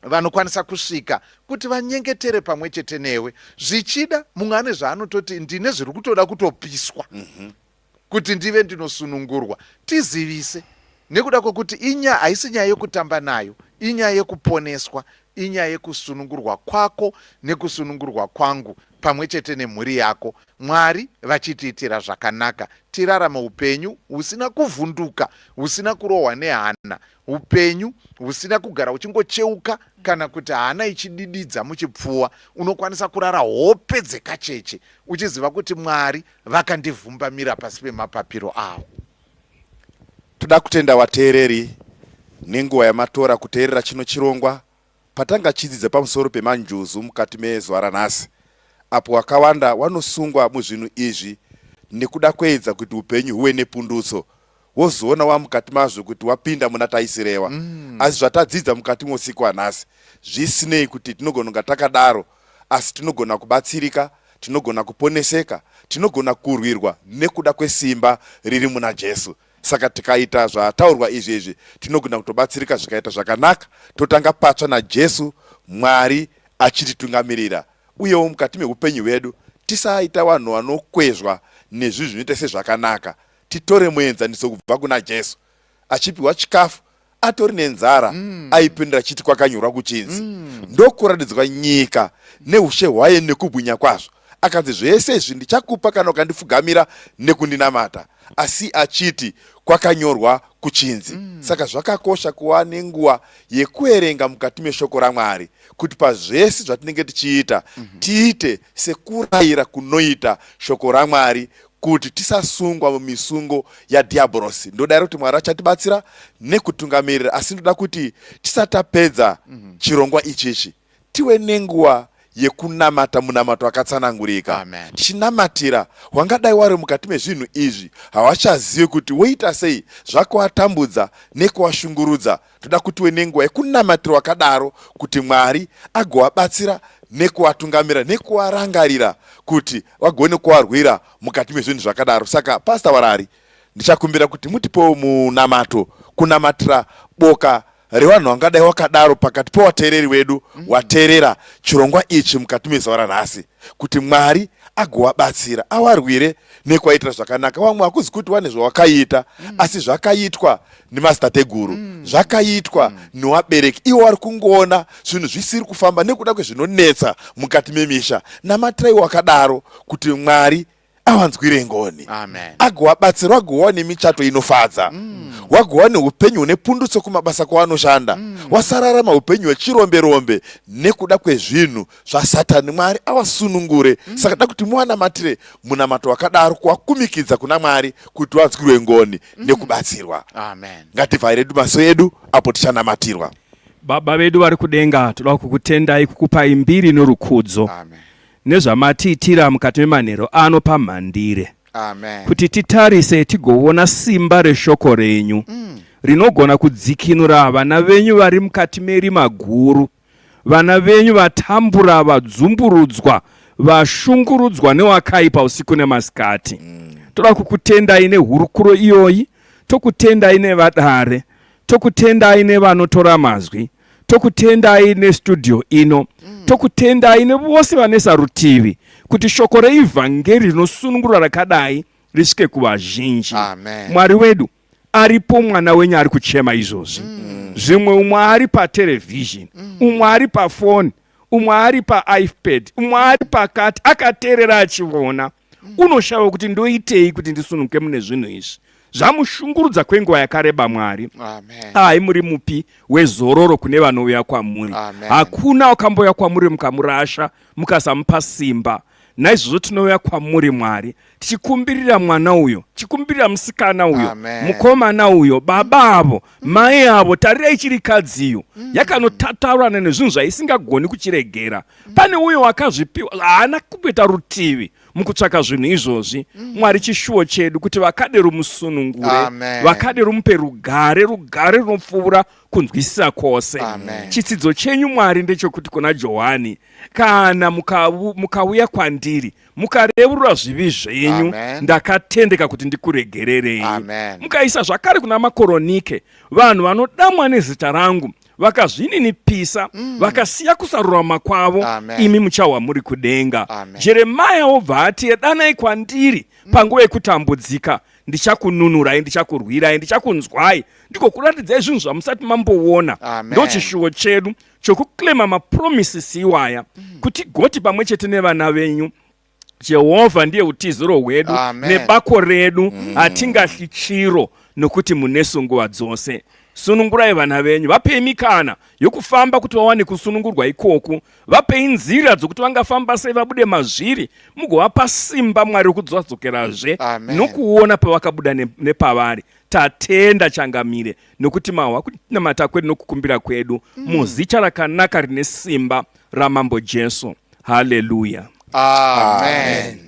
Speaker 5: vanokwanisa kusvika kuti vanyengetere pamwe chete newe. Zvichida mumwe ane zvaanototi ndine zviri kutoda kutopiswa kuti ndive ndinosunungurwa. Tizivise, nekuda kwekuti inya haisi nyaya yekutamba nayo, inyaya yekuponeswa, inyaya yekusunungurwa kwako nekusunungurwa kwangu pamwe chete nemhuri yako, Mwari vachitiitira zvakanaka, tirarame upenyu husina kuvhunduka, husina kurohwa nehana, upenyu husina kugara uchingocheuka kana kuti hana ichidididza muchipfuwa. Unokwanisa kurara hope dzekacheche uchiziva kuti Mwari vakandivhumbamira pasi pemapapiro avo.
Speaker 1: Toda kutenda vateereri nenguva yamatora kuteerera chino chirongwa patanga chidzidza pamusoro pemanjuzu mukati mezuva ranhasi, apo wakawanda wanosungwa muzvinhu izvi nekuda kuedza kuti upenyu huwe nepundutso, wozoona wamukati mazvo kuti wapinda muna taisirewa. Asi zvatadzidza mukati mousiku hwanhasi, zvisinei kuti tinogona kunga takadaro, asi tinogona kubatsirika, tinogona kuponeseka, tinogona kurwirwa nekuda kwesimba riri muna Jesu. Saka tikaita zvataurwa izvi izvi, tinogona kutobatsirika zvikaita zvakanaka, totanga patsva naJesu, Mwari achititungamirira. Uyewo mukati mehupenyu hwedu tisaita vanhu vanokwezvwa nezvinhu zvinoita sezvakanaka. Titore muenzaniso kubva kuna Jesu. Achipiwa chikafu atori nenzara, aipindura achiti kwakanyorwa kuchinzi. Ndokuratidzwa nyika neushe hwayo nekubwinya kwazvo. Akanzi zvese izvi ndichakupa kana ukandipfugamira nekundinamata. Asi achiti kwakanyorwa kuchinzi. Saka zvakakosha kuva nenguva yekuerenga mukati meshoko raMwari kuti pazvese zvatinenge tichiita tiite sekurayira kunoita shoko raMwari kuti tisasungwa mumisungo yadhiabhorosi. Ndodaira kuti Mwari achatibatsira nekutungamirira, asi ndoda kuti tisati tapedza chirongwa ichichi tiwe nenguva yekunamata munamato wakatsanangurika, tichinamatira wangadai wari mukati mezvinhu izvi hawachazive kuti woita sei, zvakuwatambudza nekuwashungurudza. Toda kuti tiwe nenguva yekunamatira wakadaro kuti Mwari agovabatsira nekuvatungamira nekuvarangarira kuti vagone kuvarwira mukati mezvinhu zvakadaro. Saka Pastor Warari, ndichakumbira kuti mutipewo munamato kunamatira boka revanhu vangadai wakadaro pakati pewateereri wedu wateerera chirongwa ichi mukati mezuva ranhasi, kuti Mwari agovabatsira awarwire nekuvaitira zvakanaka. Vamwe hakuzi kuti wane zvawakaita, asi zvakaitwa nemazitateguru, zvakaitwa newabereki. Ivo vari kungoona zvinhu zvisiri kufamba nekuda kwezvinonetsa mukati memisha. Namatirai wakadaro kuti Mwari awanzwire ngoni, agovabatsira, wagovawo nemichato inofadza, wagovawo neupenyu hune pundutso kumabasa kwavanoshanda, wasararama upenyu hwechirombe-rombe nekuda kwezvinhu zvaSatani. Mwari awasunungure. Saka da kuti muwanamatire munamato wakadaro kuwakumikidza kuna Mwari kuti wanzwirwe ngoni nekubatsirwa.
Speaker 5: Amen.
Speaker 1: Ngativhaire maso edu apo tichanamatirwa.
Speaker 4: Baba vedu vari kudenga, toda kukutendai, kukupai mbiri norukudzo.
Speaker 5: Amen.
Speaker 4: Nezvamatiitira mukati memanhero ano pamhandire.
Speaker 5: Amen.
Speaker 4: Kuti titarise tigoona simba reshoko renyu rinogona kudzikinura vana venyu vari mukati merima guru, vana venyu vatambura, vadzumburudzwa, vashungurudzwa newakaipa usiku nemasikati. Toda kukutendai nehurukuro iyoyi, tokutendai nevadare, tokutendai nevanotora mazwi, tokutendai nestudio ino, tokutendai nevose vanesa rutivi kuti shoko reivhangeri rinosunungura rakadai risvike kuvazhinji.
Speaker 5: Amen.
Speaker 4: Mwari wedu, aripo mwana wenyu ari kuchema izvozvi. Zvimwe umwe ari paterevhizhini, umwe ari pafoni, umwe ari paipad, umwe ari pakati, akateerera achiona. Unoshaiwa kuti ndoitei kuti ndisununguke mune zvinhu izvi zvamushungurudza kwenguva yakareba. Mwari, ai muri mupi wezororo kune vanouya kwamuri. Hakuna wakambouya kwamuri mukamurasha, mukasamupa simba. Naizvozvo tinouya kwamuri, Mwari, tichikumbirira mwana uyo, tichikumbirira musikana uyo, mukomana uyo, baba avo, mai avo. Tarirai chirikadziyo yakanotataurana nezvinhu zvaisingagoni kuchiregera. Pane uyo wakazvipiwa, haana kumboita rutivi mukutsvaka zvinhu izvozvi. Mwari, chishuwo chedu kuti vakade rumusunungure, vakade rumupe rugare, rugare runopfuura kunzwisisa kwose. Chitsidzo chenyu, Mwari, ndechekuti kuna Johani, kana mukauya kwandiri mukareurura zvivi zvenyu, ndakatendeka kuti ndikuregererei. Mukaisa zvakare kuna Makoronike, vanhu vanodamwa nezita rangu vakazvininipisa, vakasiya kusarurama kwavo, imi muchahwa muri kudenga. Jeremaya wobva ati, danai kwandiri panguva yekutambudzika, ndichakununurai, ndichakurwirai, ndichakunzwai, ndigokuratidzai zvinhu zvamusati mamboona. Ndochishuwo chedu chokuclaima mapromises iwaya, kuti goti pamwe chete nevana venyu, Jehovha ndiye utiziro hwedu nebako redu, hatingahli chiro, nokuti munesu nguva dzose. Sunungurai vana venyu, vapei mikana yokufamba kuti vawane kusunungurwa ikoku. Vapei nzira dzokuti vangafamba sei vabude mazviri, mugovapa simba, Mwari, rokudzokerazve nokuona pavakabuda nepavari. Tatenda, Changamire, nokuti mahwa kunamata kwedu nokukumbira kwedu, muzita rakanaka rine simba raMambo Jesu. Haleluya.
Speaker 5: Amen.